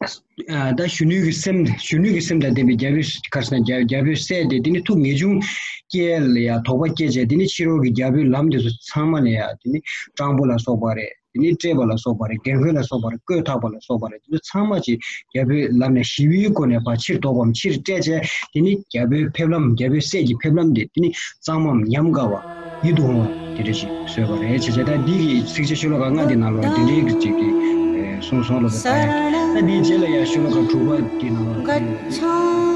ཨ་ད་གཞོན་ནུའི་གི་སེམས། གཞོན་ནུའི་གི་སེམས་དང་ལྡན་པའི་རྒྱལ་པོའི་ག་རེ་ཟེར་ན། རྒྱལ་རྒྱལ་པོའི་སྲས་དེ་དེ་ནི་ཐུགས་ངེས་འབྱུང་སྐྱེས་ལ་ཡ་དོགས་པ་སྐྱེས་བྱས། དེ་ནི་ཕྱི་རོལ་གྱི་རྒྱལ་པོའི་ལམ་དེ་ཚོ་ཚང་མ་ལ་ཡ་དེ་ནི་སྤྲང་པོ་ལ་སོགས་པ་རེད། དེ་ནི་བཀྲེས་པ་ལ་སོགས་པ་རེད། རྒན་རྒོན་ལ་སོགས་པ་རེད། བཀོད་ཐག་པ་ལ་སོགས་པ་རེད། དེ་ཚོ་ཚང་མ་ཅིག་རྒྱལ་པོའི་ལམ་ནས་ཞི་བའི་སྒོ་ནས་ཕར་ཕྱིར་ལྡོག་པའམ་ཕྱིར་བསྐྲད་བྱས། དེ་ནི་རྒྱལ་པོའི་ཕེབས་ལམ། རྒྱལ་པོའི་སྲས་ཀྱི་ཕེབས་ལམ་དེ་དེ་ནི་གཙང་མའམ་ཉམས་དགའ་བ། ཡིད་དུ་འོང་བ་དེ་འདྲ་ཞིག་བཟོས་པ་རེད། བྱས་བྱས་ད་འདི་གི་ཚིགས་བཅད་ཤོ་ལོ་ཀ་ལྔ་འདི་ནང་ལོགས་དེ་འདྲའི་གི་ཅིག་གི་གསུངས་སོང་ལོ། ད་ད་ཡ་ད་འདིའི་རྗེས་ལ་ཡ་ཤོ་ལོ་ཀ་དྲུག་པ་འདི་ནང་ལོགས་དེ།